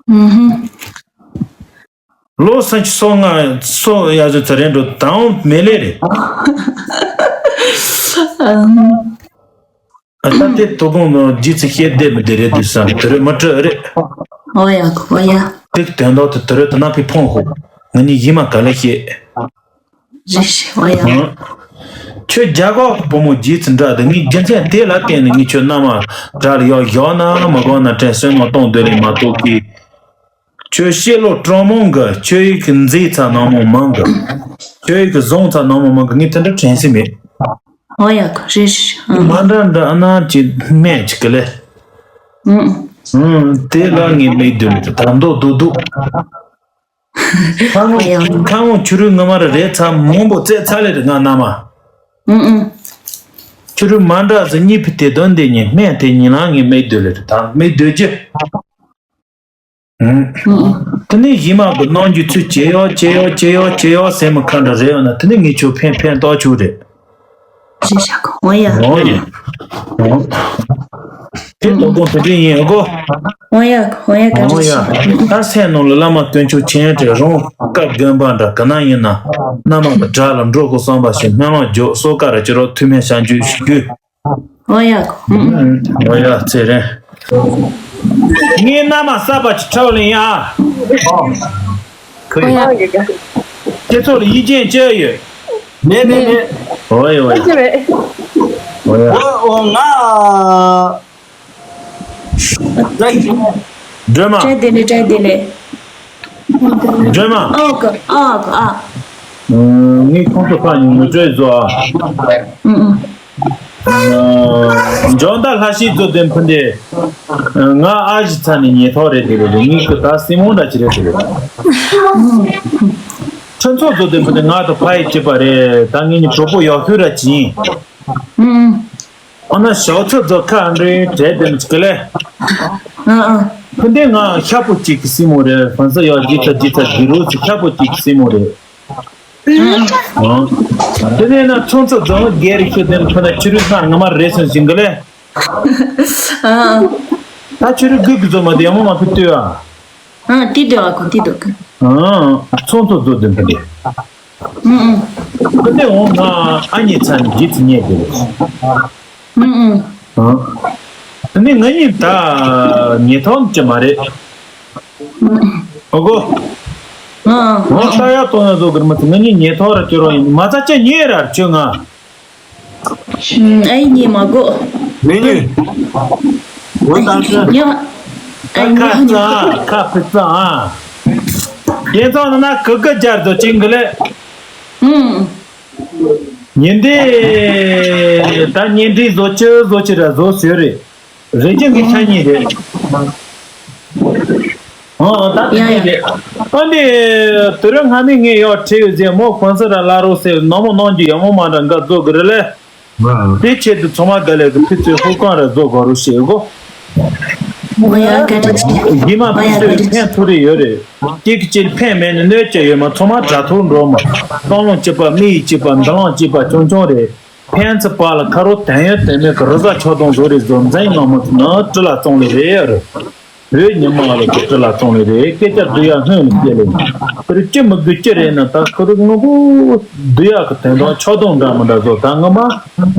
ཨུམ་ཧུམ། ལོ་སུམ་ཅུ་སོ་ལྔ་སོ་ཡ་ཟོ་ཚ་རེ་འགྲོ་དང་མེ་ལེ་རེད། ཨུམ། ཨ་ད་དེ་དོ་དགོང་ནོ་རྗེས་ཚེ་བཤད་བདེ་མི་བདེ་རེད་འདུག་བསམ་དེ་རེད་མ་སྤྲོ་རེད། ཨོ་ཡ་ཨོ་ཡ། དེ་དོན་དག་དེ་དེ་རེད་དེ་ན་ཕི་ཕོང་ཧོ། ང་ནི་ཡིད་མ་ག་ལེ་བཤད། རེད་ཤི་ཨོ་ཡ། ཧང་། ཁྱོད་རྒྱ་གར་བུ་མོ་རྗེས་ཚེ་འདྲ་དེ་ངའི་རྒྱུ་མཚན་དེ་ལ་བརྟེན་ནས་ངས་ཁྱོད་མནའ་མ་དགྲ་ལ་ཡག་བཞག་ན་མ་གོ་ན་དྲན་སེམས་ནང་གཏོང་འདོད་ལས་མ་གཏོགས་ཀི། ཁྱོད་ཤེས་ལོ་དྲང་མོ་གི་ཁྱོད་ཡིག་གི་མཛེས་ཚ་ནང་མོ་མང་གི། ཁྱོད་ཡིག་གི་བཟང་ཚ་ནང་མོ་མང་གི་ངས་དེ་འདྲ་དྲན་སྲིད་མེད། ཨོ་ཡ་གི་རེད་རེད། མ་འདྲ་འདྲ་ཨ་ན་ཅི་སྨད་ཅི་གི་ལེ། ཨུང་། ཨུང་དེ་ལ་ངས་མིག་བསྡུར་ལེ་དམ་མདོག་རྡུག་རྡུག་ཁ་ངོ་ཨོ་ཡ། ཁ་ངོ་ཆུ་རུལ་ངོ་མ་རེ་རེ་ཚ་མང་པོ་བཙལ་ཚ་ལེ་རེ་ང་ན་མ། ཨུང་ཨུང་། ཆུ་རུལ་མ་འདྲ་ཟི་གཉིས་ཕི་དེ་དོན་དེ་ཉིད་སྨད་དེ་ཉིད་ལ་ངས་མིག་བསྡུར་ལེ་རེ་དམ་མིག་བསྡུར་རྒྱུ། ཨུམ། དེ་ནས་གཞི་མ་གི་ནང་རྒྱུ་ཚུལ་ཇེ་ཡག་ཇེ་ཡག་ཇེ་ཡག་ཇེ་ཡག་ཟེར་མི་ཁ་འདྲ་རེད་ཡོད་ན། དེ་ནས་ངས་ཁྱོད་ཕན་ཕན་ཐོགས་ཆོག་རེད། རེད་ཤག་འོ་ཡ། འོ་ཡ། དེ་དོ་དགོང་དེ་འདྲ་ཡིན་གོ། འོ་ཡ་འོ་ཡ། བཀའ་འོ་དྲིན་ཡ། ཆེ། ད་སེམས་ནང་ལ་བླ་མ་དཀོན་མཆོག་མཁྱེན་དྲན་རང་སྐབས་དགོན་པ་འདྲ་ག་ན་ཡིན་ན། བླ་མ་གི་དགྲ་ལ་འགྲོ་དགོས་བསམ་པ་ཞིག་སྨོན་ལམ་རྒྱོབ། གསོལ་ཁ་ར་ཅི་རོགས་ཐུགས་སྨོན་བྱང་ཆུབ་ཞུ་རྒྱུ། འོ་ཡ། ཨུམ། འོ་ཡ་ཚེ་རིང་། ངའི་མནའ་མ་གསར་པ་ཅིག་འཁྲབ་ལེ་ཡིན་ཨ། ཁོས། འོ་ཡ། ཁྱེད་ཚོ་ལ་ཡིད་ཆེས་བྱས་ཡོད། མེད་མེད་མེད། འོ་ཡ་འོ་ཡ། ཅི་རེད། འོ་ཡ། འོ་འོ་ང་། སྒྲོལ་མ། བཀྲ་བདེ་ལེགས། བཀྲ་བདེ་ལེགས། སྒྲོལ་མ། ཨོ་ཀ་ཨོ་ཀ་ཨ། ངས་ཁོང་ཚོ་ཕར་ནས་ངོ་སྤྲོད་བཟོ་ཨ། ཨུ་ཨུ། འཇོ་མདའ་ལྷ་ཤིང་བཟོ་དོན་ཕུ་འདི། ང་ཨ་ཞེ་ཚ་ནས་ཉེ་ཐོག་རེད་དེ་རེད། ངའི་སྐུ་ད་སྲིང་མོ་འདྲ་ཅིག་རེད་དེ་རེད། ཁྲུན་ཚོགས་བཟོ་དོན་ཕུ་འདི་ང་དང་ཕ་ཡི་གཅིག་པ་རེད། ད་ངེད་གཉིས་གྲོགས་པོ་ཡག་ཤོས་ར་ཅིག་ཡིན། ཨུ་ཨུ། ཨ་ན་ཞའོ་ཚོད་རྫོགས་ཁ་འདྲེ་བྲལ་དེ་མི་ཅིག་ལེ། ཨ་ཨ། ཕུ་འདི་ང་ཤ་པོ་གཅིག་གི་སྲིང་མོ་རེད། ཧྥན་སི་ཡག་ཇི་ཚ་ཇི་ཚ་ཇི་རུ་ཚི་ཤ་པོ་གཅིག་གི་སྲིང་མོ་རེད། ཨ། དེ་ནས་ན་ཚོང་ཚོ་རྫོང་སྒེར་ཤོད་དེ་ཕུ་ན་ཆུ་རུ་སྣར་ང་མ་རེད་སོང་ཞིང་གི་ལེ། ཨ་ཨ། ད་ཆུ་རུ་གུ་གུ་ཚོ་མ་དེ་ཡང་མོ་མ་ཕུ་ཏུ་ཨ། ཨ་ཏི་དུ་ཨ་ཁུ་ཏི་དུ་ཁུ། ཨ་ཚོང་ཚོ་ཚོ་དེ་ཕུ་དེ། ཨུ་ཨུ། ཁོ་ནས་འོང་ང་ཨ་མྱེས་ཚ་ནས་རྗེས་སུ་ཉེ་དེ་རེད། ཨུ་ཨུ། ཨ། ཁོ་ནས་ང་གཉིས་ད་ཉེ་ཐོག་ཅི་མ་རེད། ཨུ་ཨུ། ཨོ་གོ། ཨ་ཨ། འོང་ཤ་ཡག་གཏོང་ཡག་བཟོ་གི་རེད་མ་ཚད་ང་གཉིས་ཉེ་ཐོག་ར་ཁྱོད་རང་ཡིན་མ་ཚ་ཅི་ཉེ་ར་ཁྱོད་ང་། ཨུམ། ཨེ་ཉེ་མ་གོ། མི་ཉེ། འོ་ད་ཤ། ཉོ། ཨེ་ཉོ་ཉོ། ཁ་ཕི་ཙང་ཨ། ཡིན་ཙང་ན་ན་གི་གི་རྒྱར་དུ་ཅིང་གི་ལེ། ཨུམ། ཉིན་དེ་ད་ཉིན་དྲིས་བཟོ་ཆུ་བཟོ་ཆུ་ར་བཟོ་ཟེར་རེད། རེ་ཅན་གྱི་ཆ་གཉིས་རེད། ཨ་ད་དེ་ཡ་ཡ། རེད། ཨ་ནི་དུ་རུ་སྔ་མི་ངས་ཡོག་ཁྲིད་ཡོད་ཟེར་མོ་ཧྥོན་སི་ར་ལ་རོ་ཟེར་ནོ་མོ་ནོན་གྱི་ཡ་མོ་མ་འདྲ་འགའ་བཟོ་གི་རེད་ལེ། དེ་ཆེད་དུ་ཚང་མ་ག་ལེ་གི་ཕི་ཚོའི་ཧུ་ཀང་ར་བཟོ་དགོ་རུ་ཞེས་གོ། མོ་ཡ་ག་ཏྲ་ཆེ། གི་མ་ཕི་ཚོའི་ཕན་ཐོགས་རེ་ཡོད་རེད། གཅིག་གཅིག་ཕན་མེད་ནས་གནོད་ཀྱི་ཡོད་མ་ཚང་མ་དྲ་ཐོག་འགྲོ་མ། སྟོང་ལོང་གཅིག་པ་མི་ཡི་གཅིག་པ་འདི་ལོང་གཅིག་པ་ཆུང་ཆུང་རེད། ཕན་ཚུན་བར་ལ་ཁ་རོག་དན་ཡོད་དན་མེད་ཀྱི་རི་གཟར་ཆགས་སྡང་བཟོ་རེས་བཟོ་འཛིན་ངང་མོ་ནི་སྤྲི་ལ་བཙོང་ལེ་རེད། བོད་ཉི་མ་ལ་ཀི་སྤྲི་ལ་བཙོང་ལེ་རེད། སྐད་ཆ་བསྡུ་ཡ་སྔོན་ནས་སྐྱེ་ལེ། ཁོ་རི་ཅི་མི་དགོས་ཅི་རེད་ན་ད་ཁོ་རི་དངོས་པོ་བསྡུ་ཡ་གི་དོན་དག་ཆགས་སྡང་འདྲ་མི་འདྲ་བཟོ་ད་ངོ་མ་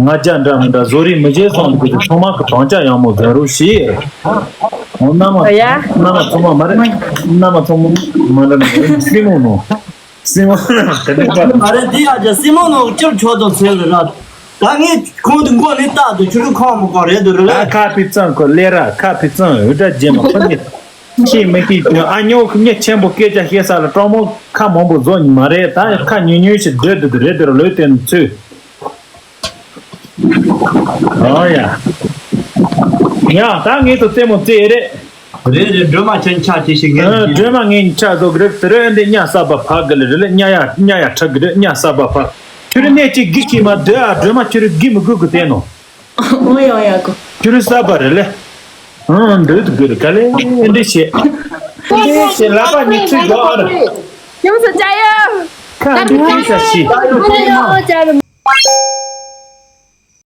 ང་རྒྱ་འདྲ་མི་འདྲ་བཟོ་རེས་མི་བྱེད་སོང་གི་ཚང་མ་གི་དང་ཆ་ཡང་མོ་བཟོ་རོགས་ཞེས། འོ་མནའ་མ་ཡ། མནའ་མ་ཚང་མ་མ་རེད། མནའ་མ་ཚང་མ་མ་འདྲ་མི་འདྲ་སྲིང་མོ་ནོ། སྲིང་མོ་ནང་དེ་འདྲ་པ། མ་རེད་འདི་ཡ་ཅག་སྲིང་མོ་ནང་ཅིར་ཆོག་ཙམ་ཟེར་ལ་ར། ད་ངས་ཁོང་དུ་མགོ་ནས་རྟག་ཏུ་ཆུ་རུ་ཁོང་མོ་གང་རེད་འདུག་རེད་ལ། ད་ཁ་ཕི་ཙང་ཁོ་ལས་ར་ཁ་ཕི་ཙང་འུ་དྲ་རྗེས་མ་ཁོ་ནི་ཤེས་མི་ཤེས་ཀྱི་ཨ་ཉོ་ཁོ་ཉེ་ཆེན་པོ་སྐད་ཆ་བཤད་ས་ལ་སྤྲང་མོ་ཁ་མང་པོ་བཟོ་ནི་མ་རེད། ད་ཁ་ཉུང་ཉུང་ཞིག་སྡོད་འདུག་རེད་འདུག་ལོས་དེ་ཚུལ། ཨོ་ཡ། ཡ་ད་ངེད་དུ་རྩེད་མོ་རྩེ་ཡི་རེད། རེད་རེད། སྒྲོལ་མ་ཁྱེད་ཆ་དེ་ཞིག་ངེད་ཨ་སྒྲོལ་མ་ངེད་ཆ་བཟོ་གི་རེད། དེ་རེད་འདི་གཉའ་གསར་པ་ཕག་གི་ལེ་རེད་ལེ། གཉའ་ཡ་གཉའ་ཡ་ཁྲག་གི་རེད། གཉའ་གསར་པ་ཕག་ཁྱོད་རེ་གནས་གཅིག་གི་ཤི་མ་སྡོད་ཨ། སྒྲོལ་མ་ཁྱོད་རེ་གི་མི་དགོས་གི་དེ་ནོ། ཨོ་ཡ་ཨོ་ཡ་གོ། ཁྱོད་རེ་གསར་པ་རེད་ལེ། ཨང་འདོད་དུ་དགོས་རེད་ག་ལེ་འདི་བྱེད། འདི་བྱེད་ལག་པ་གཉིས་ཚུད་དགོས་ཨ་རེད། ཡོངས་སུ་བཅའ་ཡོད། ཁ་འདི་ཐིག་ས་ཤི། ཨོ་ཡ་ཨོ་ཡ།